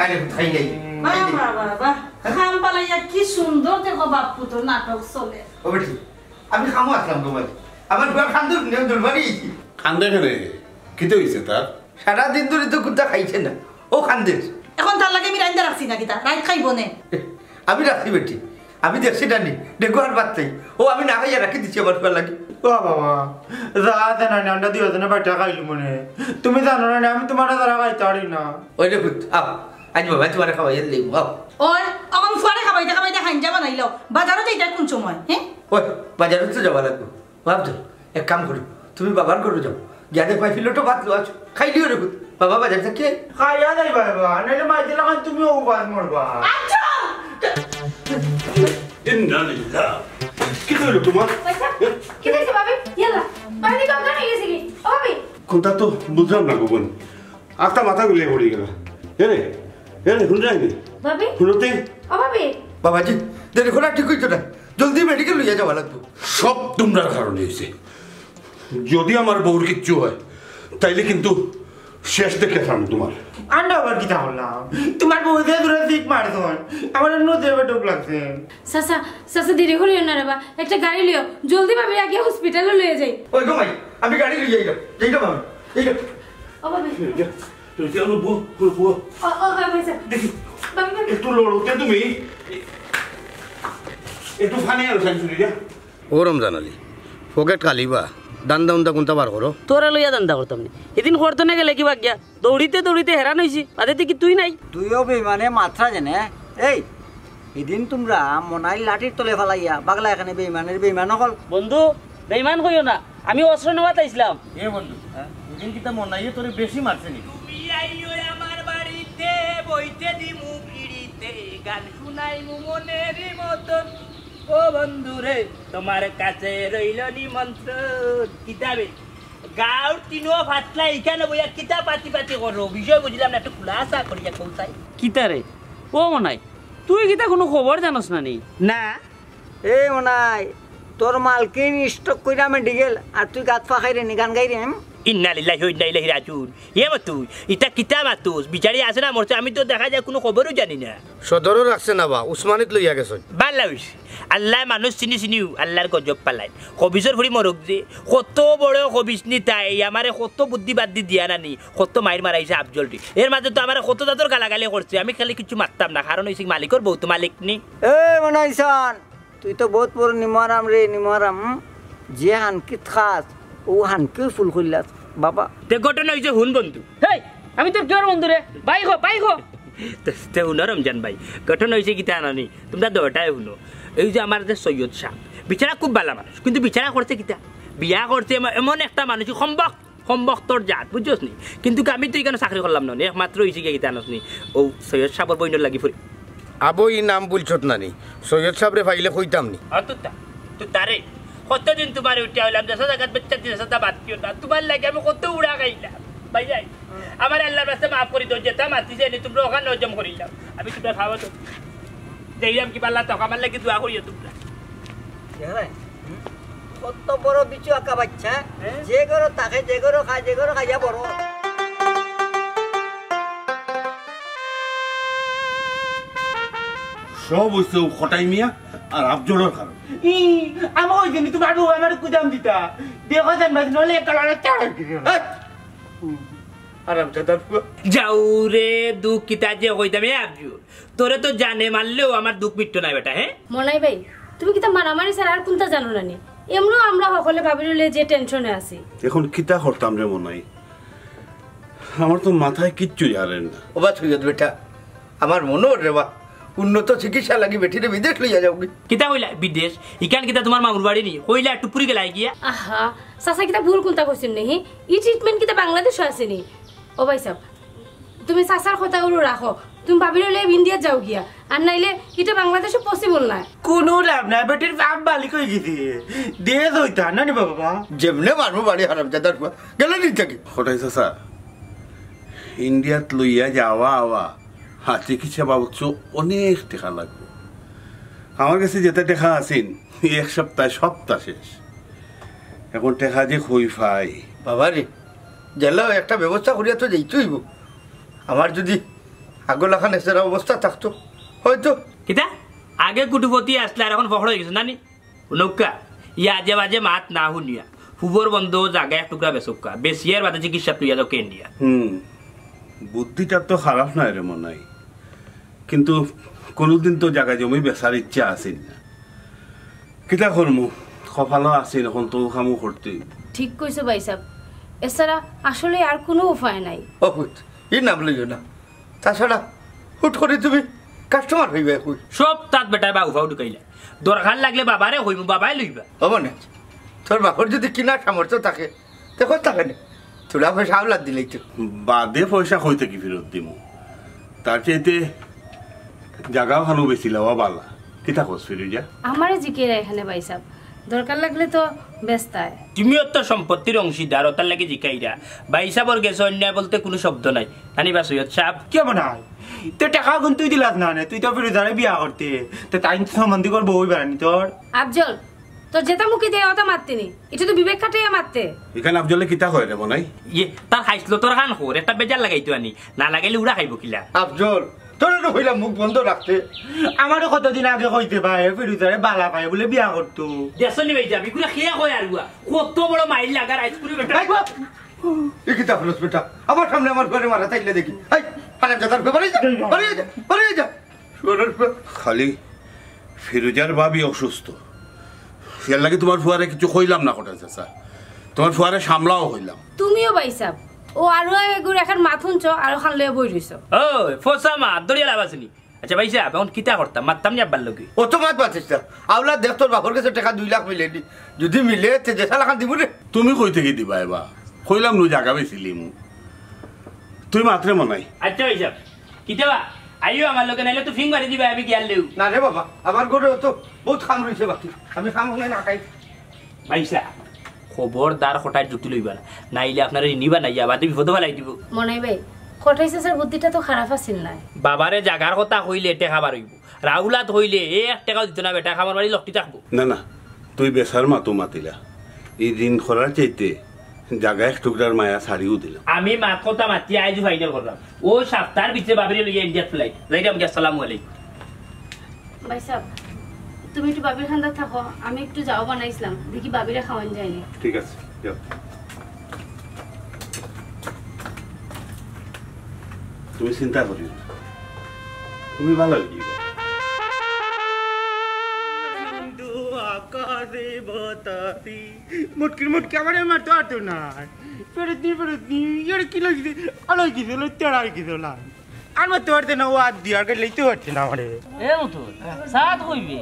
আরে, খাই নাই। বাহ, বাহ, বাহ, বাহ। খাম পালাইয়া কি সুন্দর দেখো বাপ্পু তোর নাটক চলে। ও বেটি, আমি খামো আসলাম গো ভাই। আমার ঘর খান্দুর নিয়ে দুর্বানি। খান্দে কেনে? কিতা অইছে তার? সারা দিন ধরি তো কুন্তা খাইছে না। ও খান্দের। এখন তার লাগি আমি রাইন্দা রাখছি না কিতা? রাইত খাইবো নে। আমি রাখছি বেটি। আমি দেখছি না নি। ডেগু আর ভাত নাই। ও আমি না খাইয়া রাখি দিছি আমার ফুয়ার লাগি। ও বাবা, যা আছে না নি, আমরা দুইজনে বাটা খাইলু মনে। তুমি জানো না নি, আমি তোমারে ছাড়া খাইতে পারি না। ওই রে পুত, আও। আজ বাবা তোমারে খাওয়াইয়া দিলাম, আও। ওই, অখন ফুয়ারে খাবাইতে খাবাইতে খাইঞ্জা বানাইলাও। বাজারো যাইতায় কোন সময়, হ্যাঁ? ওই, বাজারো তো যাওয়া লাগবো। বাপ তো, এক কাম করো, তুমি বাবার ঘরো যাও, গিয়া দেখ ভাই, ফিল্ডো ভাত লওয়া আছে। খাইলিও রে পুত। বাবা বাজার থাকি। খাইয়া যাই বাবা, নাইলে মাইতে লাগান তুমিও উপাস মরবা। আচ্ছা। ইন্না লিল্লাহ। কিতা অইলো তুমার? পয়সা? কিতা অইছে ভাবি? ইয়াল্লা। ভাবি, কি অজ্ঞান অই গেছে নি? ও ভাবি। কুনতা তো বুঝলাম না গো বইন। আস্তা মাথা গুলিয়া পড়ি গেলা। এরে, এরে, হুনরায়নি? ভাবি? হুনো তে? ও ভাবি। বাবাজি, দেরি করা ঠিক অইতো না। জলদি মেডিকেল লইয়া যাওয়া লাগবো। সব তুমরার কারণে অইছে। যদি আমার বউর কিচ্ছু অয়, তাইলে কিন্তু শেষ দেখিয়া ছাড়মু তুমার। আমরা আবার কিতা করলাম? তুমার বউ যে দূরে দিক মারছইন, আমার অন্য দেবে টোপ লাগছে। চাচা, চাচা, দেরি করিও না রে বা, একটা গাড়ি লিও, জলদি ভাবিরে আগে হসপিটালো লইয়া যাই। ওই গো মাই, আমি গাড়ি লইয়া যাইলাম, যাইলাম আমি, যাইলাম। ও ভাবি। তুই কি আমার বউ, বউ, বউ? ও, ও, ভাবি, ভাবি, স্যার। দেখি, ভাবি, ভাবি। একটু লড়তে তুমি, একটু ফানি আর শাশুড়ি যা। ও রমজান আলী, পকেট খালি বা, ধান্দা উন্দা কুনতা বার করো। তোরে লইয়া ধান্দা করতাম নি। হিদিন করতো না গেলে কি বাগিয়া? দৌড়িতে দৌড়িতে হেরান অইছি। বাদে দেখি তুই নাই। তুইও বেইমানে মাতরা যেনে। এই, হিদিন তুমরা মনাইর লাঠির তলে ফালাইয়া বাগলা এখানে বেইমানের বেইমান অকল। বন্ধু, বেইমান কইও না। আমি অস্ত্র নেওয়াত আইছলাম। এ বন্ধু, হ্যাঁ? হিদিন কিতা মনাইয়ে তোরে বেশি মারছে নি? তুমি আইও আমার বাড়িতে, বইতে দিমু পিড়িতে, গান শুনাইমু মনের মতন। ও বন্ধু রে, তোমার কাছে রইল নিমন্ত্রণ। কিতাবে গাউর তিনও ফাতলা ইখানো বইয়া কিতা পাতি পাতি করো? বিষয় বুঝলাম না, একটু খুলাসা করিয়া কও চাই। কিতা রে? ও মনাই, তুই কিতা কুনু খবর জানোস না নি? না। এ মনাই, তোর মালকিন স্ট্রোক কইরা মেডিকেল, আর তুই গাত ফাঁকাইরে নি গান গাইরে, হুম? ইন্না লিল্লাহি ওয়া ইন্না ইলাইহি রাজিউন। এ মতুই, ইতা কিতা মাতুস? বিচারি আছে না মরছে? আমি তো দেখা যায় কুনু খবরও জানি না। সদরও রাখছে না বা, উসমানিত লইয়া গেছইন। বালা অইছে। আল্লায় মানুষ চিনি চিনিও আল্লার গজব ফালাইন। খবিছর ফুড়ি মরক যে, কত বড় খবিছ নি তাই, আমারে কত বুদ্ধি বাদ্ধি দিয়া নানি, কত মাইর মারাইছে আফজলটি। এর মাঝে তো আমারে কত জাতর গালাগালি করছে, আমি খালি কিচ্ছু মাততাম না, কারণ অইছে মালিকর বউ তো মালিক নি। এ মনাইছান, তুই তো বউত বড় নিমারাম রে, নিমারাম। হুম? যে হানকিত খাস, ও হানকিও ফুল করিলাস, বাবা। তে ঘটনা অইছে হুন বন্ধু। হেই, আমি তোর কিওর বন্ধু রে? ভাই গো, ভাই গো। তে, তে হুনো রমজান ভাই, ঘটনা অইছে কিতা জানো নি? তুমরা দুইটায় হুনো। এই যে আমার যে সৈয়দ সাব, বিচারা খুব বালা মানুষ, কিন্তু বিচারা করছে কিতা? বিয়া করছে এম-, এমন একটা মানুষ, কমবক-, কমবক্তর জাত, বুঝছস নি? কিন্তু আমি তো ইখানো চাকরি করলাম না নি, একমাত্র অইছে গিয়া কিতা জানোস নি? ও সৈয়দ সাবর বইনর লাগি ফুরি। আবো, ই নাম বুলছত না নি? সৈয়দ সাবরে পাইলে কইতাম নি। অত তা, তো তারে, কতদিন তুমারে উঠিয়া অইলাম, যেসা জাগাত বেচ্চা দিন, যেসা বাদ দিও না। তুমার লাগি আমি কত উড়া খাইলাম, ভাই যাই। আমার আল্লার রাস্তায় মাফ করি দেও, যেতা মাতিছে নি, তুমরা অখান হজম করিলাও। আমি তুমরা খাওয়া তো যাইলাম কি পারলা তো, আমার লাগি দোয়া করিও তুমরা। দেখলে? হুম? কত বড় বিচু আঁকা বাচ্চা, হ্যাঁ? যে ঘরো থাকে, যে ঘরো খায়, যে ঘরো খাইয়া বড়। সব অইছে ও কটাই মিয়া আর আফজলর কারণে। ই, আমি কইছি নি তুমার বউ আমারে কুদাম দিতা। দেখো জান বাজ, নলে একটা লড়াই চালাই দিবে। এই! আরামজাদার পুয়া। যাও রে, দুঃখ কিতা যে কইতাম, এ আফজল। তোরে তো জানে মারলেও আমার দুঃখ মিটতো না বেটা, হ্যাঁ? মনাই ভাই, তুমি কিতা মারামারি ছাড়া আর কুনতা জানো না নি? এমনেও আমরা হকলে ভাবির লইয়া যে টেনশনে আছি। এখন কিতা করতাম রে মনাই? আমার তো মাথায় কিচ্ছু জানে না। ওবা সৈয়দ বেটা, আমার মনো অর রে বা, উন্নত চিকিৎসা লাগি বেটিরে বিদেশ লইয়া যাওগি। কিতা কইলা বিদেশ? ইখান কিতা তুমার মামুর বাড়ি নি? কইলা টুপুরি গেলাই গিয়া। আহা, চাচা কিতা ভুল কুনতা কইছইন নি? ই ট্রিটমেন্ট কিতা বাংলাদেশো আছে নি? ও ভাই সাব, তুমি চাচার কথাগুলো রাখো, তুমি ভাবির লইয়া ইন্ডিয়া যাও গিয়া, আর নাইলে ইটা বাংলাদেশো পসিবল নায়। কুনু লাভ নাই, বেটির বাপ মালিক অই গেছে। দে জইতা না নি বাবা। যেমনে মারমু বাড়ি হারামজাদার পুয়া, গেলে নি থাকি। কটাই চাচা, ইন্ডিয়াত লইয়া যাওয়া আওয়া, আর চিকিৎসা বাবদ অনেক টেকা লাগবো। আমার গেছে যেতা টেকা আছিল, এক সপ্তাহ, সপ্তাহ শেষ। এখন টেকা যে কই পাই। বাবা রে, যেলা অয় একটা ব্যবস্থা করিয়া তো যাইতে অইবো। আমার যদি আগর লাখান এছাড়া অবস্থা থাকতো, হয়তো। কিতা? আগে কুটিপতি আছলা আর এখন ফকর অই গেছো না নি? হুনউক্কা, ই আজে বাজে মাত না হুনিয়া, ফুবর বন্দো জাগা এক টুকরা বেচউক্কা, বেচিয়া এর বাদে চিকিৎসাত লইয়া যাউক্কা ইন্ডিয়া। হুম, বুদ্ধিটা তো খারাপ নায় রে মনাই, কিন্তু কুনুদিন তো জাগা জমি বেচার ইচ্ছা আছিল না। কিতা করমু, কপালো আছিল, এখন তো কামও করতে অইবো। ঠিক কইছো ভাই সাব, এছাড়া আসলে আর কুনু উপায় নাই। ও পুত, ই নাম লইও না, তাছাড়া হুট করি তুমি কাস্টমার পাইবায় কই? সব তাত বেটায় বাউফাউ ঢুকাইলা। দরকার লাগলে বাবারে কইমু, বাবায় লইবা। হবো না, তোর বাপর যদি কিনার সামর্থ্য থাকে, তে কত থাকে না? তোরা পয়সা আওলাত দিলেই তো। বাদে পয়সা কই থাকি ফিরত দিমু? তার চাইতে জাগা অখানো বেচিলাওয়া বালা। কিতা কস ফিরুজা? আমারে জিকাইরা এখানে ভাইসাব, দরকার লাগলে তো বেচতায়। তুমিও তো সম্পত্তির অংশীদার, অতার লাগি জিকাইরা। ভাইসাবর গেছে অন্যায় বলতে কুনু শব্দ নাই। নানি বা সৈয়দ সাব? কিতা মনে অয়? তে টেকা অখন তুই দিলাস না নে, তুই তো ফিরুজারে বিয়া করতে। তে তাইন তো সম্বন্ধী কর বউ অইবা নি তোর। আফজল, তোর যেতা মুখে দেয় অতা মাততে নি। ইটা তো বিবেক খাটাইয়া মাততে। ইখান আফজলে কিতা কয় রে মনাই? ইয়ে, তার হাইসলো তোর খান খোর, একটা বেজার লাগাইতো আনি। না লাগাইলে উড়া খাইবো কিলা? আফজল, তোরে তো কইলাম মুখ বন্ধ রাখতে। আমারে কতদিন আগে কইতে পায়, ফিরুজারে বালা পায় বুলে বিয়া করতো। দেখছো নি ভাইসাব, ইগুলা খেয়া কয় আর গুয়া। কত বড় মাইর লাগার আইসক্রিম বেটা। এই, এ কিতা করস বেটা? আমার সামনে আমার ঘরে মারা চাইলে দেখি। এই, হারামজাদার ঘরে বাড়ি যা, বাড়ি যা, বাড়ি যা। শুয়ারের পুয়া। খালি ফিরুজার ভাবি অসুস্থ, এরলাগি তুমার ফুয়ারে কিচ্ছু কইলাম না কটান চাচা। তুমার ফুয়ারে সামলাও কইলাম। তুমিও ভাইসাব, ও আরো এগুর এখান মাত হুনছো, আরো খান লইয়া বই রইছো। ও, ফসা মা, দরিয়া লাভ আছে নি? আচ্ছা ভাইসাব, অখন কিতা করতাম? মাততাম নি আব্বার লগে? অত মাত মাতিস না। আওলাদ দেখ, তোর বাপর গেছে টেকা দুই লাখ মিলে নি। যদি মিলে, তে যে শালা খান দিমু রে। তুমি কই থাকি দিবায় বা? কইলাম নু জাগা বেচিলিমু। তুই মাতরে মনাই। আচ্ছা ভাইসাব, কিতা বা? আইও আমার লগে, নাইলে তো ফিং মারি দিবায়, আমি গিয়ার লেউ। না রে বাবা, আমার ঘরে তো বউত কাম রইছে বাকি। আমি কাম অখান না খাই। ভাইসাব, খবরদার কটাইর জুতি লইবা না, নাইলে আপনারে ঋণী বানাইয়া বাদে বিপদো ফালাই দিবো। মনাই ভাই, কটাই চাচার বুদ্ধিটা তো খারাপ আছিল নায়। বাবারে জাগার কথা কইলে টেকা বার অইবো, আর আওলাদ কইলে এক টেকাও দিতো না বেটা, খামার বাড়ি লকটি থাকবো। না, না, তুই বেচার মাতো মাতিলা। ই ঋণ করার চাইতে জাগা এক টুকরার মায়া ছাড়িও দিলাম। আমি মাত কথা মাতি আইজ ফাইনাল করলাম। ও সাপ্তার ভিতরে বাবিরে লইয়া ইন্ডিয়াত ফ্লাইট। যাইরাম গি, আসসালামু আলাইকুম। ভাইসাব, তুমি একটু বাবির খান্দাত থাকো, আমি একটু যাও বানাইছলাম, দেখি বাবিরে খাওয়ান যায়নি। ঠিক আছে, যাও। তুমি চিন্তা করিও না, তুমি ভালা অইযিবায়। মুটকির মুটকি আমারে মারতে পারতো না। ফেরত নি, ফেরত নি, ইয়ারে কি লাগিছে? আলাই গেছে, লো তেড়াই গেছে, লা। আর মারতে পারতে না, ও হাত দিয়ে আর লইতে পারতে না আমারে। এ মতো, সাত কইবে।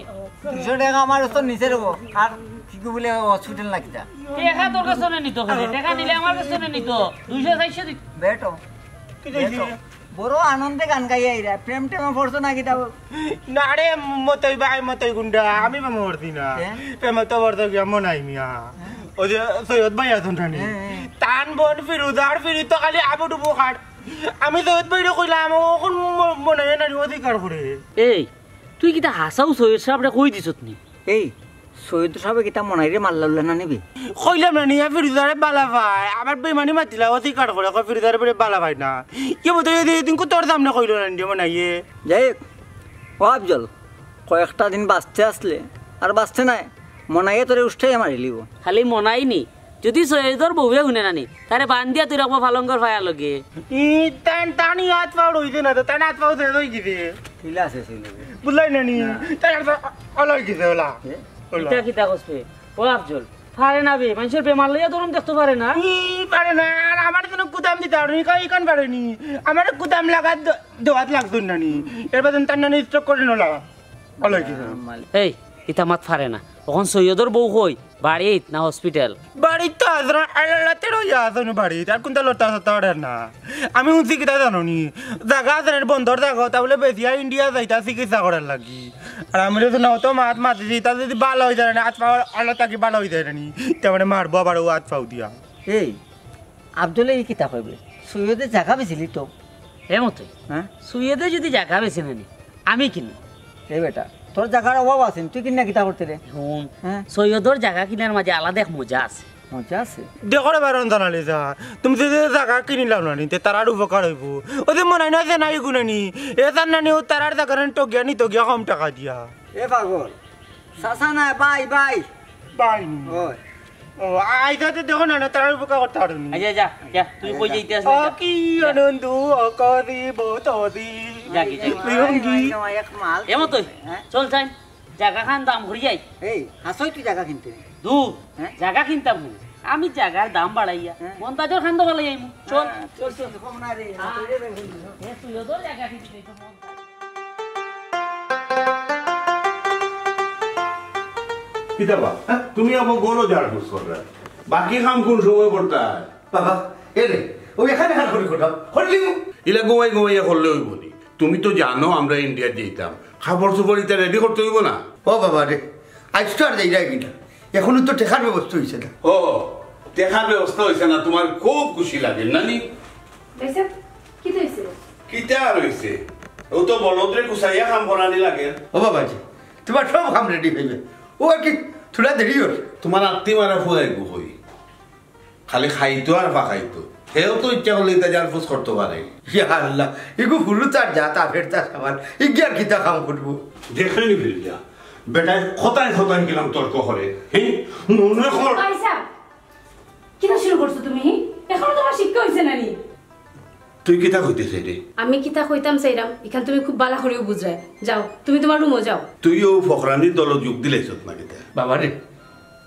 দুইশো টেকা আমার তো নিচে রবো। আর কি কই বলে হসপিটাল না কিতা? টেকা তোর কাছে নিত কেনে? টেকা নিলে আমার কাছে নিত। দুইশো চাইরশো দিত। বেটো। কি কইছে? বেটো। বড় আনন্দে গান গাইয়া আইরা। প্রেম টেমে পড়ছো না কিতা? না রে, মতই ভাই, মতই গুন্ডা। আমি প্রেমে পড়ছি না। হ্যাঁ? প্রেমে তো পড়তো গিয়া মনাই মিয়া। হ্যাঁ। ওই যে সৈয়দ ভাই আছইন না নি? হ্যাঁ, হ্যাঁ। তান বইন ফিরুজার ফিরি তো খালি আবু ডুবু খাট। আমি সৈয়দ ভাইরে কইলাম, অখন ম-, মনাইয়ে নানি অস্বীকার করে। এই, তুই কিতা হাছাউ সৈয়দ সাবরে কই দিছত নি? এই, সৈয়দ সাবে কিতা মনাইরে মারলা উল্লা না নিবি? কইলাম না নি, ফিরুজারে বালা পায়, আবার বেইমানি মাতিলা, অস্বীকার করে, কয় ফিরুজারে বুলে বালা পায় না। কি বলতে এই দিন কো তোর সামনে কইলো না নি মনাইয়ে? যাই হোক, ও আফজল, কয়েকটা দিন বাঁচতে আসলে, আর বাঁচতে নাই, মনাইয়ে তোরে উষ্টাইয়া মারিলিবো। খালি মনাই নি, যদি সৈয়দর বউয়ে হুনে না নি, তারে বান্ধিয়া তুই রাখবো ফালঙ্গর ফায়া লগে। ই তান, তানি হাত পাও রইছে না তো, তান হাত পাও শেষ অই গেছে। ঢিলা শেষ অই গেছে। বুঝলাই না নি? না। তান হাত পাও অলা অই গেছে, অলা। এ? অলা। ইতা কিতা কস বে? ও আফজল, পারে না বে, মানষর বেমার লইয়া দরম দেখতো পারে না। ই পারে না, আর আমারে তো কুদাম দিতা পারে নি, কই ইখান পারে নি। আমারে কুদাম লাগা দ-, দেওয়াত লাগতো না নি। এর বাদে তান নানি স্ট্রোক করে নলা। অলা অই গেছে। এই, ইতা মাত পারে না। অখন সৈয়দর বউ কই? বাড়িত না হসপিটাল? বাড়িত তো আছে না, আল্লাহ তেরো ইয়া আছে না বাড়িত, আর কুনটা লড়তা চড়তা পারে না। আমি হুনছি কিতা জানো নি, জাগা আছে না, বন্দর জাগা, তা বুলে বেচিয়া ইন্ডিয়া যাইতা চিকিৎসা করার লাগি। আর আমি তো না অত মাত মাতিছি, তা যদি বালা অই যায় না, আত পাও আল্লাহ তাকি বালা অই যায় না নি, তা মানে মারবো আবার ও আত পাও দিয়া। এই, আফজলে ই কিতা কইবে? সৈয়দে জাগা বেচিলি তো। হে মতই। হ্যাঁ? সৈয়দে যদি জাগা বেচে না নি, আমি কিনি। এ বেটা, তোর জাগার অভাব আছে নি, তুই কিনা কিতা করতে রে? হুন, হ্যাঁ? সৈয়দর জাগা কিনার মাঝে আলাদা এক মজা আছে। মজা আছে? দেখো রে বারন জানালি যা, তুমি যদি জাগা কিনিলাও না নি, তে তারার উপকার অইবো। ওই যে মনাই না যে নাই গুনানি, এ জান নানি ও তারার জাগা নানি টগিয়া নি, টগিয়া কম টেকা দিয়া। এ পাগল, চাচা না, ভাই, ভাই। ভাই নি? ওই। ও, আইতাতে দেখো না, না, তারার উপকার করতে পারো নি। আচ্ছা, যা, যা, তুই কই যাইতে আসলে ও যা। কি যা। আনন্দ, ও করিব তরি। যা, কি যা। তুই হঙ্গি। এক মাল। এমন তো, হ্যাঁ? চল, চাই। জাগা খান দাম করি যাই। এই, হাছাউ তুই জাগা কিনতে নি? দূর, হ্যাঁ? জাগা কিনতাম নি। আমি জাগার দাম বাড়াইয়া, হ্যাঁ। মন্তাজর খান তো বাড়াই যাইমু। চল। হ্যাঁ, চল, চল। কম না রে, হ্যাঁ। এ, তুইও তো জাগা কিনতে চাইছ, মন্তাজ। কিতা বা? হ্যাঁ? তুমি আবার গরো ঝাড় ফুস কররা। বাকি কাম কোন সময় করতা? বাবা, এরে, ও এখান এখান করি করতাম, করলিমু। ইলা ঘুমাই ঘুমাইয়া করলে অইবো নি? তুমি তো জানো আমরা ইন্ডিয়াত যাইতাম, কাপড় চোপড় ইতা রেডি করতে অইবো না? ও বাবা রে, আইজ তো আর যাইরায় কিনা, এখনো তো টেকার ব্যবস্থা অইছে না। ও, টেকার ব্যবস্থা অইছে না, তুমার খুব খুশি লাগে নানি? ভাইসাব, কিতা অইছে? কিতা আর অইছে? ও তো বলদরে গুছাইয়া কাম করানি লাগে। ও বাবাজি, তুমার সব কাম রেডি অইবে, ও আর কি থুড়া দেরি অর। তুমার আত্তি মারা ফুয়া এগু কই? খালি খাইতো আর ফাঁকাইতো। হেও তো ইচ্ছা করলে ইতা জারফুস করতো পারে। ইয়া আল্লাহ, ইগু হুরু তার জাত, আফের তার সামান, ইগিয়ার কিতা কাম করবো? দেখলেনি ফিরজা, বেটায় কথায় কথায় কিলাম তর্ক করে। হে, মনে কর। ভাইসাব, কিতা শুরু করছো তুমি? হি? এখনো তুমার শিক্ষা অইছে না নি? তুই কিতা কইতে চাইরে? আমি কিতা কইতাম চাইরাম, ইখান তুমি খুব বালা করিউ বুঝরায়। যাও, তুমি তুমার রুমো যাও। তুই অউ ফকরানির দলো যোগ দিলাইছত না কিতা? বাবারে,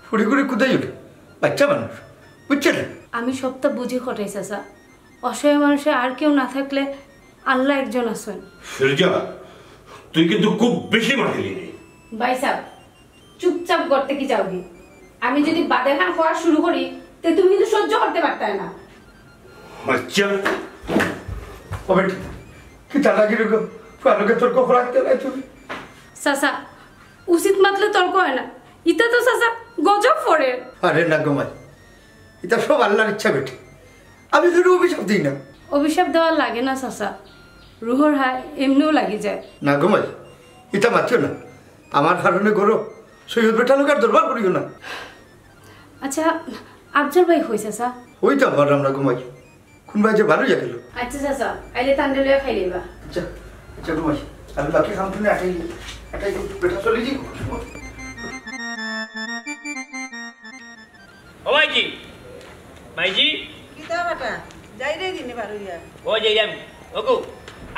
ফুড়ি কুড়ি কুদাই উঠে, বাইচ্চা মানুষ, বুঝছে না? আমি সবটা বুঝি কটাই চাচা, অসহায় মানুষে আর কেউ না থাকলে আল্লাহ একজন আছইন। ফিরজা, তুই কিন্তু খুব বেশি মাতিলি রে। ভাইসাব, চুপচাপ ঘর থাকি যাওগি। আমি যদি বাদে খান খাওয়া শুরু করি, তে তুমি কিন্তু সহ্য করতে পারতায় না। আচ্ছা। ও বেটি, কিতা লাগি রে গো? ফারুকে তর্ক করাইতে নাই তুমি। চাচা, উচিত মাতলে তর্ক অয় না। ইতা তো চাচা গজব পড়ের। আরে না গো মাই, ইতা সব আল্লাহর ইচ্ছা বেটি। আমি তো অভিশাপ দেই না। অভিশাপ দেওয়া লাগে না চাচা, রুহর হায় এমনেউ লাগি যায়। না গো মাই, ইতা মাতিও না। আমার কারণে গরো সৈয়দ বেটা লোক আর দরবার করিও না। আচ্ছা, আফজল ভাই কই চাচা? ওই তো আবার আমরা ঘুমাই। কোন ভাই যে বারো গেল। আচ্ছা চাচা, আইলে তানরে লইয়া খাই লইবা। আচ্ছা, আচ্ছা ঘুমাই। আমি বাকি কাম তুমি আটাই, আটাই বেটা চলে যাই। ও মাইজি, মাইজি। কিতা বেটা? যাইরে দিনে বার অইয়া। ও যাইরাম। ওগো,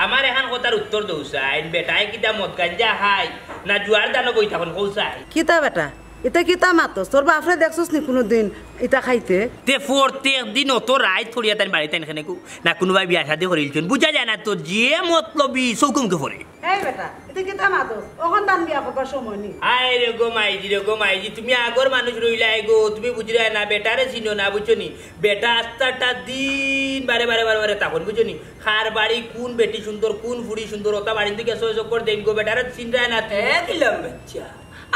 আমার এখান কথার উত্তর দেও চাইন, বেটায় কিতা মদ গাঞ্জা খায়, না জুয়ার দলো বই থাকইন, কও চাই। কিতা বেটা? ইতা কিতা মাতস? তোর বাফরে দেখছস নি কুনুদিন ইতা খাইতে? তে প্রত্যেক দিন অত রাইত করিয়া তাইন বাড়িত তাইন কেনে গো? না কুনুবায় বিয়া শাদি করিলিছইন? বুঝা যায় না তো, যে মতলবি চউখে মুখে পড়ে। এই বেটা, ইতা কিতা মাতস? অখন তান বিয়া করবার সময় নি। আয় রে গো মাইজি, রে গো মাইজি, তুমি আগর মানুষ রইলায় গো, তুমি বুঝরায় না, বেটারে চিনো না, বুঝছো নি? বেটা আস্তাটা দিন বারে বারে বারে বারে থাকইন, বুঝছো নি? কার বাড়ি কুন বেটি সুন্দর, কুন ফুড়ি সুন্দর, অতা বাড়িত গিয়া ছয় চক্কর দেইন গো, বেটারে চিনরায় না তুমি। এ দিলাম বাচ্চা,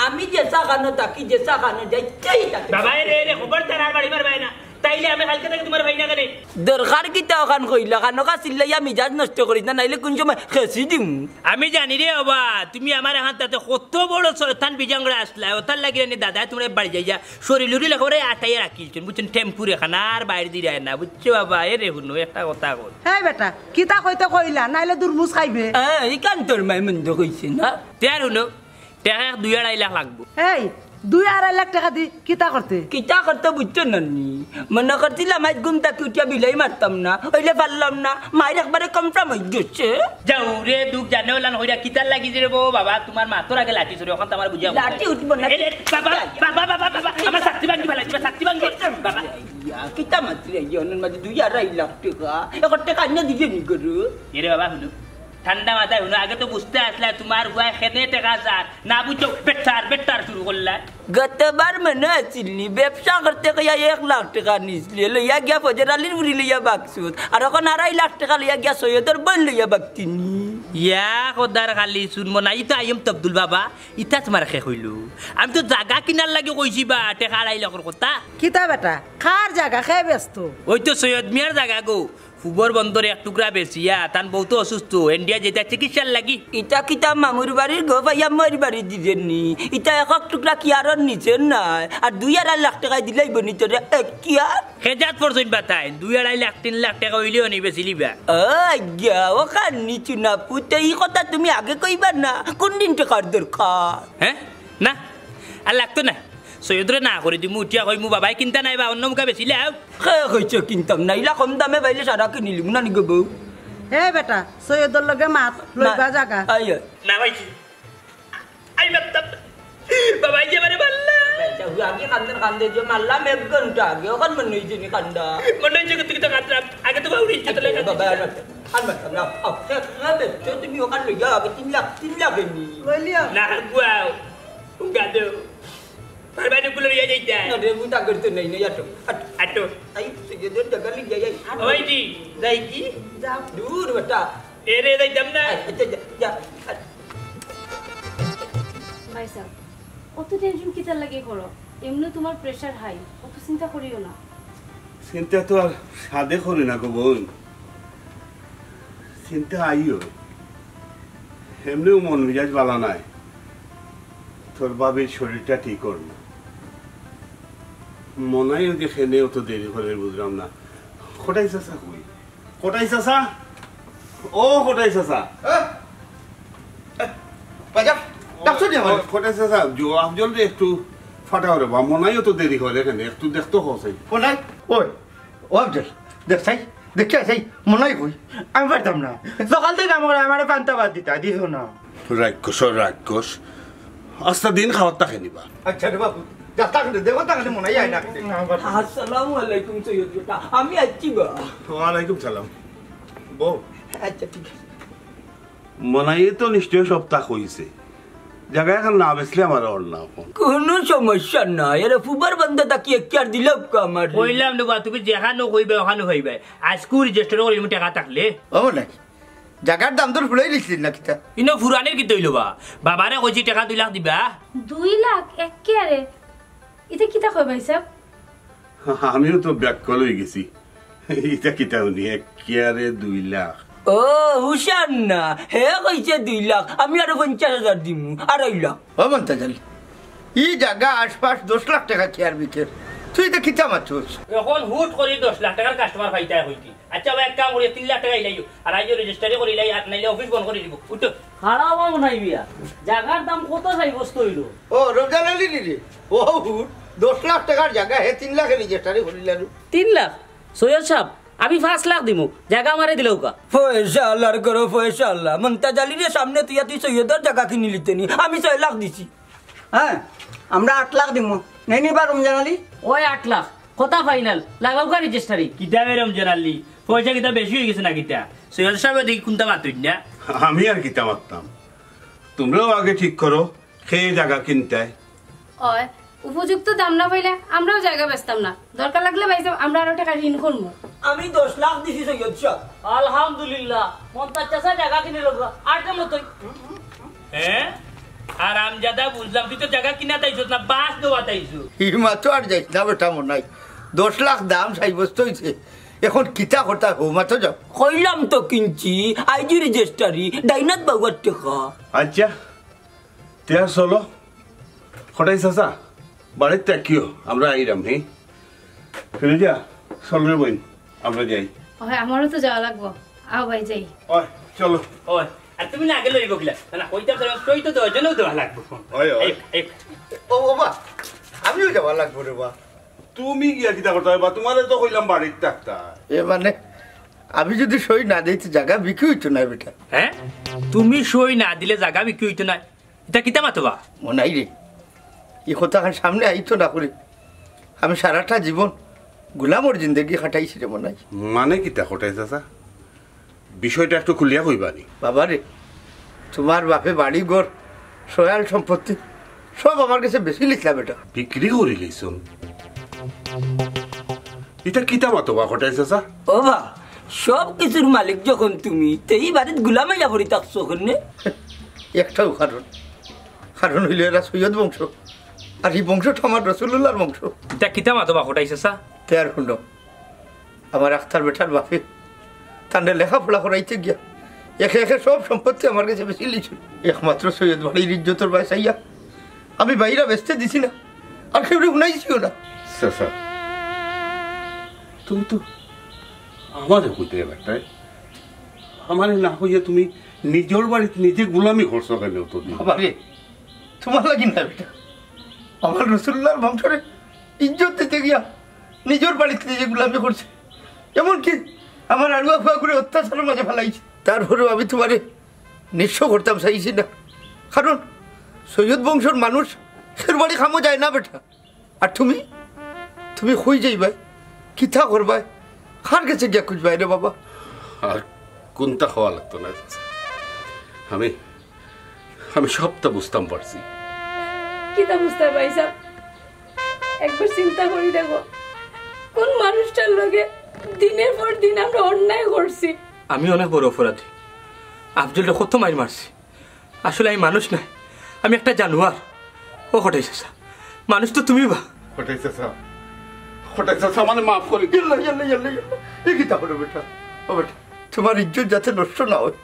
আমি যেছা খানো থাকি, যেছা খানো যাই, যাই থাকি। বাবা, এ রে, এ রে, খবরদার আর বাড়ি মারবায় না। তাইলে আমি কাইলকে থাকি তুমার ভাই না কেনে? দরকার কিতা অখান কইলা? খানো কা চিল্লাইয়া মিজাজ নষ্ট করিস না, নাইলে কুন সময় খেসি দিমু। আমি জানি রে বাবা, তুমি আমার এখান তাতে কত বড় শয়তান বিজাংরা আছলায়, অতার লাগি নি দাদায় তুমার বাড়ি যাইয়া শরীল উরিল একেবারে আটাইয়া রাখিলছইন, বুঝছো নি? টেম্পুর এখান আর বাইর দিরায় না, বুঝছো বাবা? এ রে হুনো, একটা কথা কই। এই বেটা, কিতা কইতে কইলা, নাইলে দুরমুজ খাইবে। এ, ইখান তোর মায় মন্দ কইছে না। তে আর হুনো, টেকা এক দুই আড়াই লাখ লাগবো। এই, দুই আড়াই লাখ টেকা দি কিতা করতে? কিতা করতে বুঝছো না নি? মনো করছিলাম আইজ ঘুম থাকি উঠিয়া বিলাই মারতাম না, অইলে পারলাম না, মাইর একবারে কমফার্ম অই গেছে। যাও রে, দুখ জানে ওলান কইরা কিতার লাগি যে রে বো বাবা, তুমার মাতর আগে লাঠি ছুড়ে, অখান তো আমার বুঝা লাঠি উঠবো না। এ রে, বাবা, বাবা, বাবা, বাবা, বাবা, আমার ছাতি ভাঙ্গি ফালাই দিবা, ছাতি ভাঙ্গি। বাবা। ইয়া, কিতা মাতরে, ইয়া, অনর মাঝে দুই আড়াই লাখ টেকা, এখন টেকা আনিয়া দিবে নি গরু? এ রে বাবা, হুনো, ঠান্ডা মাথায় হুনো, আগে তো বুঝতে আছলায় তুমার ফুয়ায় কেনে টেকা চার, না বুঝছো, বেটার, বেটার শুরু করলায়। গতবার মনো আছিল নি, ব্যবসা করতে কইয়া এক লাখ টেকা নিছলে, লইয়া গিয়া ফজর আলীর ফুড়ি লইয়া বাগছস, আর অখন আড়াই লাখ টেকা লইয়া গিয়া সৈয়দর বইন লইয়া বাগতি নি। ইয়া খোদার খালি শুনবো না, ইতা আইম তবদুল বাবা, ইতা তুমারে কে কইলো? আমি তো জাগা কিনার লাগি কইছি বা, টেকা আড়াই লাখর কথা। কিতা বেটা, কার জাগা, কে বেচতো? ওই তো সৈয়দ মিয়ার জাগা গো। ফুবর বন্দর এক টুকরা বেচিয়া, তান বউ তো অসুস্থ, ইন্ডিয়া যাইতা চিকিৎসার লাগি। ইতা কিতা মামুর বাড়ির গো পাইয়া মোর বাড়ি দিছে নি? ইতা এক এক টুকরা কিয়ারর নিচে নাই। আর দুই আড়াই লাখ টেকায় দিলাইবো নি তোরে এক কিয়ার? কে জাত পড়ছইন বা তাইন, দুই আড়াই লাখ তিন লাখ টেকা অইলেও নি বেচিলিবা। ও আইগা, অখান নিচু না পুতে, ই কথা তুমি আগে কইবা না। কুনদিন টেকার দরকার? হে? না, আর লাগতো না। সৈয়দরে না করি দিমু, উঠিয়া কইমু, "বাবায় কিনতা নায় বা, অন্য মুখা বেচিলাও।" কে কইছে কিনতাম না, ইলা কম দামে পাইলে সারা কিনিলিমু না নি গো বউ। হে বেটা, সৈয়দর লগে মাত, লইবা জাগা। আইয়া। না ভাইজি, আই মারতাম না। বাবায় যে আমারে মারলা। আগে কান্দন কান্দে যে মারলাম এক ঘন্টা আগে, অখন মনো অইছে নি কান্দা? মনো অইছে কিন্তু কিতা কান্দলাম, আগে তো বাউরি ইজ্জত লাগে। বাবা, আর মারতাম, আর মারতাম না। আও, সে, সে, সে, তুমি অখান লইয়া আগে তিন লাখ, তিন লাখ এনি। না, গুয়াও, উগা দেও। পারবানি কুলে লইয়া যাইতা। না রে, মুই তা করতে নাই, নাই, আটো, আটো। আটো। আই, সৈয়দর জাগা লই যাই, আই। ওই জি, যাই কি? যাও। দূর বেটা। এরে যাইতাম না। আই, আচ্ছা, যা, যা। আই। ভাইসাব, অত টেনশন কিতার লাগি করো? এমনে তুমার প্রেশার হাই, অত চিন্তা করিও না। চিন্তা তো আর সাধে করি না গো বইন, চিন্তা আইও। এমনেও মন মিজাজ বালা নাই, তোর ভাবির শরীরটা ঠিক অর না। মনাই ওই যে খেনে অত দেরি করে বুঝলাম না। কটাই চাচা কই? কটাই চাচা, ও কটাই চাচা। হ্যাঁ? এ, বাজা, ডাকছো নি আমারে? ও, কটাই চাচা, জো আফজল রে একটু ফাটা করে বা, মনাই অত দেরি করে খেনে, একটু দেখতো কও চাই। কোনায়? ওই, ও আফজল, দেখ চাই, দেখি চাই, মনাই কই? আমি পারতাম না। সকাল থাকি কাম করে আমারে পান্তা ভাত দিতা, দিছো না। রাক্ষস, রাক্ষস। আস্তা দিন খাওয়ার তাকে নিবা। আচ্ছা রে বাবু, যা তাকে দে, দেখো তাকে মনাই আয় না। না, পারতাম না। আসসালামু আলাইকুম সৈয়দ বেটা, আমি আইছি বা। ওয়ালাইকুম সালাম। বউ। আচ্ছা, ঠিক আছে। মনাইয়ে তো নিশ্চয় সব তা কইছে। জাগা এখান না বেচলে আমার অর না অখন। কুনু সমস্যা নাই, এরে ফুবার বান্দা তাকি এখতিয়ার দিলাউক্কা আমারে। কইলাম রে বা, তুমি যেখানো কইবা, ওখানো কইবা। আইজকু রেজিস্টার করিলিমু টেকা থাকলে। ও মনাই, জাগার দাম দর ফুরাই দিছলি না কিতা? ইনো ফুরানির কিতা অইলো বা? বাবারে কইছি টেকা দুই লাখ দিবা। দুই লাখ একেবারে? ইতা কিতা কয় ভাইসাব? আমিও তো ব্যাককল অই গেছি। ইতা কিতা হুনি, একেবারে দুই লাখ? ও, হুশার না, হে কইছে দুই লাখ, আমি আরো পঞ্চাশ হাজার দিমু, আড়াই লাখ। ও মন্তাজ আলী, ই জাগা আশপাশ দশ লাখ টেকা কিয়ার বিকের, তুই ইতা কিতা মাতছস? অখন হুট করি দশ লাখ টেকার কাস্টমার পাইতায় কই কি? আচ্ছা ভাই, এক কাম করি, তিন লাখ টেকা ইলাইও, আর আইজও রেজিস্টারি করি ইলাই, আর নাইলে অফিস বন্ধ করি দিমু, উঠো। খাড়াও বা মনাই মিয়া, জাগার দাম কত সাব্যস্ত অইলো? ও, রমজান আলী নি রে? ও, হুট, দশ লাখ টেকার জাগা, হে তিন লাখে রেজিস্টারি করিলাইলো। তিন লাখ? সৈয়দ সাব, আমি পাঁচ লাখ দিমু, জাগা আমারে দিলাউক্কা। পয়সা আল্লার ঘরো, পয়সা আল্লা। মন্তাজ আলীরে সামনে থুইয়া তুই সৈয়দর জাগা কিনিলিতে নি, আমি ছয় লাখ দিছি। হ্যাঁ, আমরা আট লাখ দিমু। নেই নি বা রমজান আলী? ওই আট লাখ, কথা ফাইনাল, লাগাউক্কা রেজিস্টারি। কিতা বে রমজান আলী, পয়সা কিতা বেশি অই গেছে না কিতা? সৈয়দ সাবে দেখি কুনতা মাতইন না। আমি আর কিতা মাততাম, তুমরাও আগে ঠিক করো। কে জাগা কিনতায়? অয়, উপযুক্ত দাম না পাইলে আমরাও জাগা বেচতাম না। দরকার লাগলে ভাইসাব, আমরা আরো টেকা ঋণ করমু। আমি দশ লাখ দিছি সৈয়দ সাব। আলহামদুলিল্লাহ, মন্তাজ চাচা জাগা কিনিলাইলা, আর কেমন তুই? হ্যাঁ? হারামজাদা বুঝলাম, তুই তো জাগা কিনাত আইছস না, বাঁশ দেওয়াত আইছস। ই মাতো আর যাইস না বেটা মনাই, দশ লাখ দাম সাব্যস্ত অইছে, অখন কিতা করতায় হউ মাতো যাও। কইলাম তো কিনছি, আইজি রেজিস্টারি, ডাইনাত বাউয়ার টেকা। আচ্ছা, তে আর চলো। কটাই চাচা, বাড়িত থাকিও, আমরা আইরাম, হে? ফিরোজা, চল রে বইন, আমরা যাই। ওই, আমারও তো যাওয়া লাগবো। আও ভাই, যাই। ওই, চলো। ওই, আর তুমি না গেলে অইবো কিলা? না, না, কইতাম তো, সই তো দুইজনেও দেওয়া লাগবো। ওই, ওই। এই, এই। ও বাবা, আমিও যাওয়া লাগবো রে বা। তুমি গিয়া কিতা করতায় বা? তুমারে তো কইলাম বাড়িত থাকতা। এ মানে, আমি যদি সই না দেই, তে জাগা বিক্রি অইতো নায় বেটা। হ্যাঁ? তুমি সই না দিলে জাগা বিক্রি অইতো নায়? ইতা কিতা মাতো বা? মনাই রে, ই কথাখান সামনে আইতো না করি। আমি সারাটা জীবন গুলামর জিন্দেগি কাটাইছি রে মনাই। মানে কিতা কটাই চাচা? বিষয়টা একটু খুলিয়া কইবা নি? বাবা রে, তুমার বাপে বাড়ি ঘর, সয়াল সম্পত্তি সব আমার গেছে বেচিলিছলা বেটা। বিক্রি করিলিছইন? ইতা কিতা মাতো বা কটাই চাচা? ও বা, সব কিছুর মালিক যখন তুমি, তে ই বাড়িত গুলাম অইয়া পড়ি থাকছো কেনে? একটাউ কারণ, কারণ অইলো এরা সৈয়দ বংশ, আর ই বংশটা আমার রসুলুল্লাহর বংশ। ইতা কিতা মাতো বা কটাই চাচা? তে আর হুনো, আমার আখতার বেটার বাপে তানরে লেখাপড়া করাইতে গিয়া একে একে সব সম্পত্তি আমার গেছে বেচিলিছইন। একমাত্র সৈয়দ বাড়ির ইজ্জতর বায় চাইয়া আমি বাইরা বেচতে দিছি না, আর কেউরে হুনাইছিও না। চাচা, তুমি তো আমারে কইতে পারতায়, আমারে না কইয়া তুমি নিজর বাড়িত নিজে গুলামি করছো কেনে অতদিন? বাবা রে, তুমার লাগি না বেটা, আমার রসুলুল্লাহর বংশরে ইজ্জত দিতে গিয়া নিজর বাড়িত নিজে গুলামি করছি, এমনকি আমার আড়ুয়া ফুয়াগুরে অত্যাচারর মাঝে ফালাইছি। তারপরেও আমি তুমারে নিঃস্ব করতাম চাইছি না, কারণ সৈয়দ বংশর মানুষ কেউর বাড়ি কামো যায় না বেটা। আর তুমি, তুমি কই যাইবায়, কিতা করবায়, কার গেছে গিয়া খুঁজবায় রে বাবা? আর কুনতা কওয়া লাগতো না, আমি, আমি সবতা বুঝতাম পারছি। কিতা বুঝতায় ভাইসাব? একবার চিন্তা করি দেখো, কোন মানুষটার লগে দিনের পর দিন আমরা অন্যায় করছি। আমি অনেক বড় অপরাধী। আফজলরে কত মাইর মারছি। আসলে আমি মানুষ নায়, আমি একটা জানোয়ার। ও কটাই চাচা, মানুষ তো তুমি বা। কটাই চাচা, কটাই চাচা, আমারে মাফ করি দিন। ইয়াল্লা, ইয়াল্লা, ইয়াল্লা, ইয়াল্লা। এ কিতা করো বেটা? ও বেটা, তোমার ইজ্জত যাতে নষ্ট না হয়,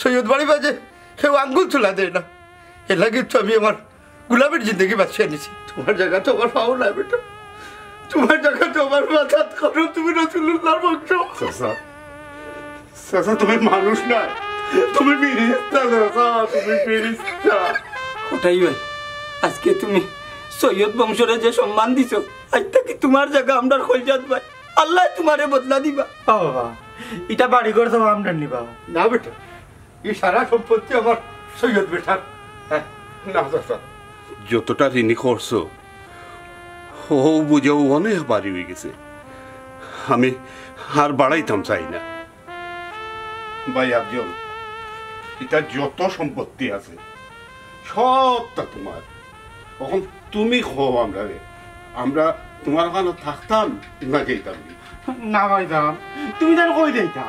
সৈয়দ বাড়ি বাজে কেউ আঙ্গুল তুলা দেয় না। এর লাগি তো আমি আমার গোলামের জিন্দেগি বাঁচিয়া নিছি। তোমার জাগা তো আমার পাও না বেটা, তোমার জাগা তো আমার মাথাত কারণ তুমি রসুলুল্লাহর বংশ। চাচা, চাচা, তুমি মানুষ না, তুমি ফিরিস্তা চাচা, তুমি ফিরিস্তা। কটাই ভাই, আজকে তুমি সৈয়দ বংশরে যে সম্মান দিছো, আইজ থাকি তোমার জাগা আমরার কইলজাত ভাই। আল্লায় তোমারে বদলা দিবা। ও বাবা, ইটা বাড়ি ঘর তো আমরার নিবা। না বেটা, ই সারা সম্পত্তি আমার সৈয়দ বেটার। হ্যাঁ, না চাচা। যতটা ঋণী করছো, ও বুঝেও অনেক বাড়ি হয়ে গেছে। আমি আর বাড়াইতাম চাই না। ভাই আফজল, ইটা যত সম্পত্তি আছে, সবটা তোমার। অখন তুমি কও আমরারে, আমরা তোমার ওখানো থাকতাম না যাইতাম? না ভাইজান, তুমি তান কই যাইতা?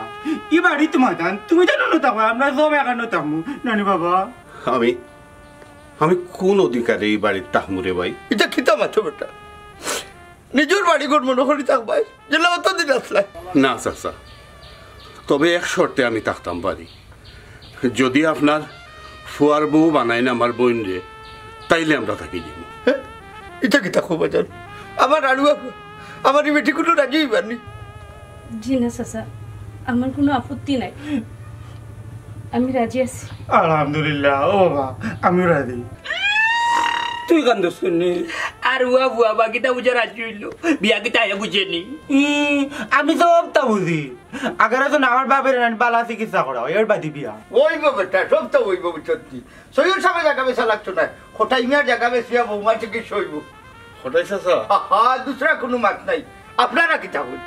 ই বাড়ি তোমার তান, তুমি তান অনো থাকো, আমরা সব এখানো থাকমু। নানি বাবা। আমি, আমি কোন অধিকারে ই বাড়িত থাকমু রে ভাই? ইটা কিতা মাতো বেটা? নিজর বাড়ি ঘর মনো করি থাকবায়, যেলা অতদিন আছলায়। না চাচা, তবে এক শর্তে আমি থাকতাম পারি। যদি আপনার ফুয়ার বউ বানাইন আমার বইনরে, তাইলে আমরা থাকি যাইমু। হ্যাঁ? ইটা কিতা কও বাজান? আমার আড়ুয়া ফুয়া, আমার ই বেটি কুনু রাজি অইবার নি। জি না চাচা, আমার কুনু আপত্তি নাই, আমি রাজি আছি। আলহামদুলিল্লাহ, ও বাবা, আমিও রাজি। তুই কান্দস কেনে? আর উয়া বুয়া বা কিতা বুঝা রাজি অইলো, বিয়া কিতা আয়া বুঝে নি? ই, আমি সবতা বুঝি। আগারে তো আমার বাপের নানি বালা চিকিৎসা করা অয়, এর বাদে বিয়া। অইবো বেটা, সবতা অইবো, বুঝছত নি? সৈয়দ সাবে জাগা বেচা লাগতো নায়, কটাই মিয়ার জাগা বেচিয়া বৌমা চিকিৎসা অইবো। কটাই চাচা। হা, হা, দুসরা কুনু মাত নাই। আপনারা কিতা কইন?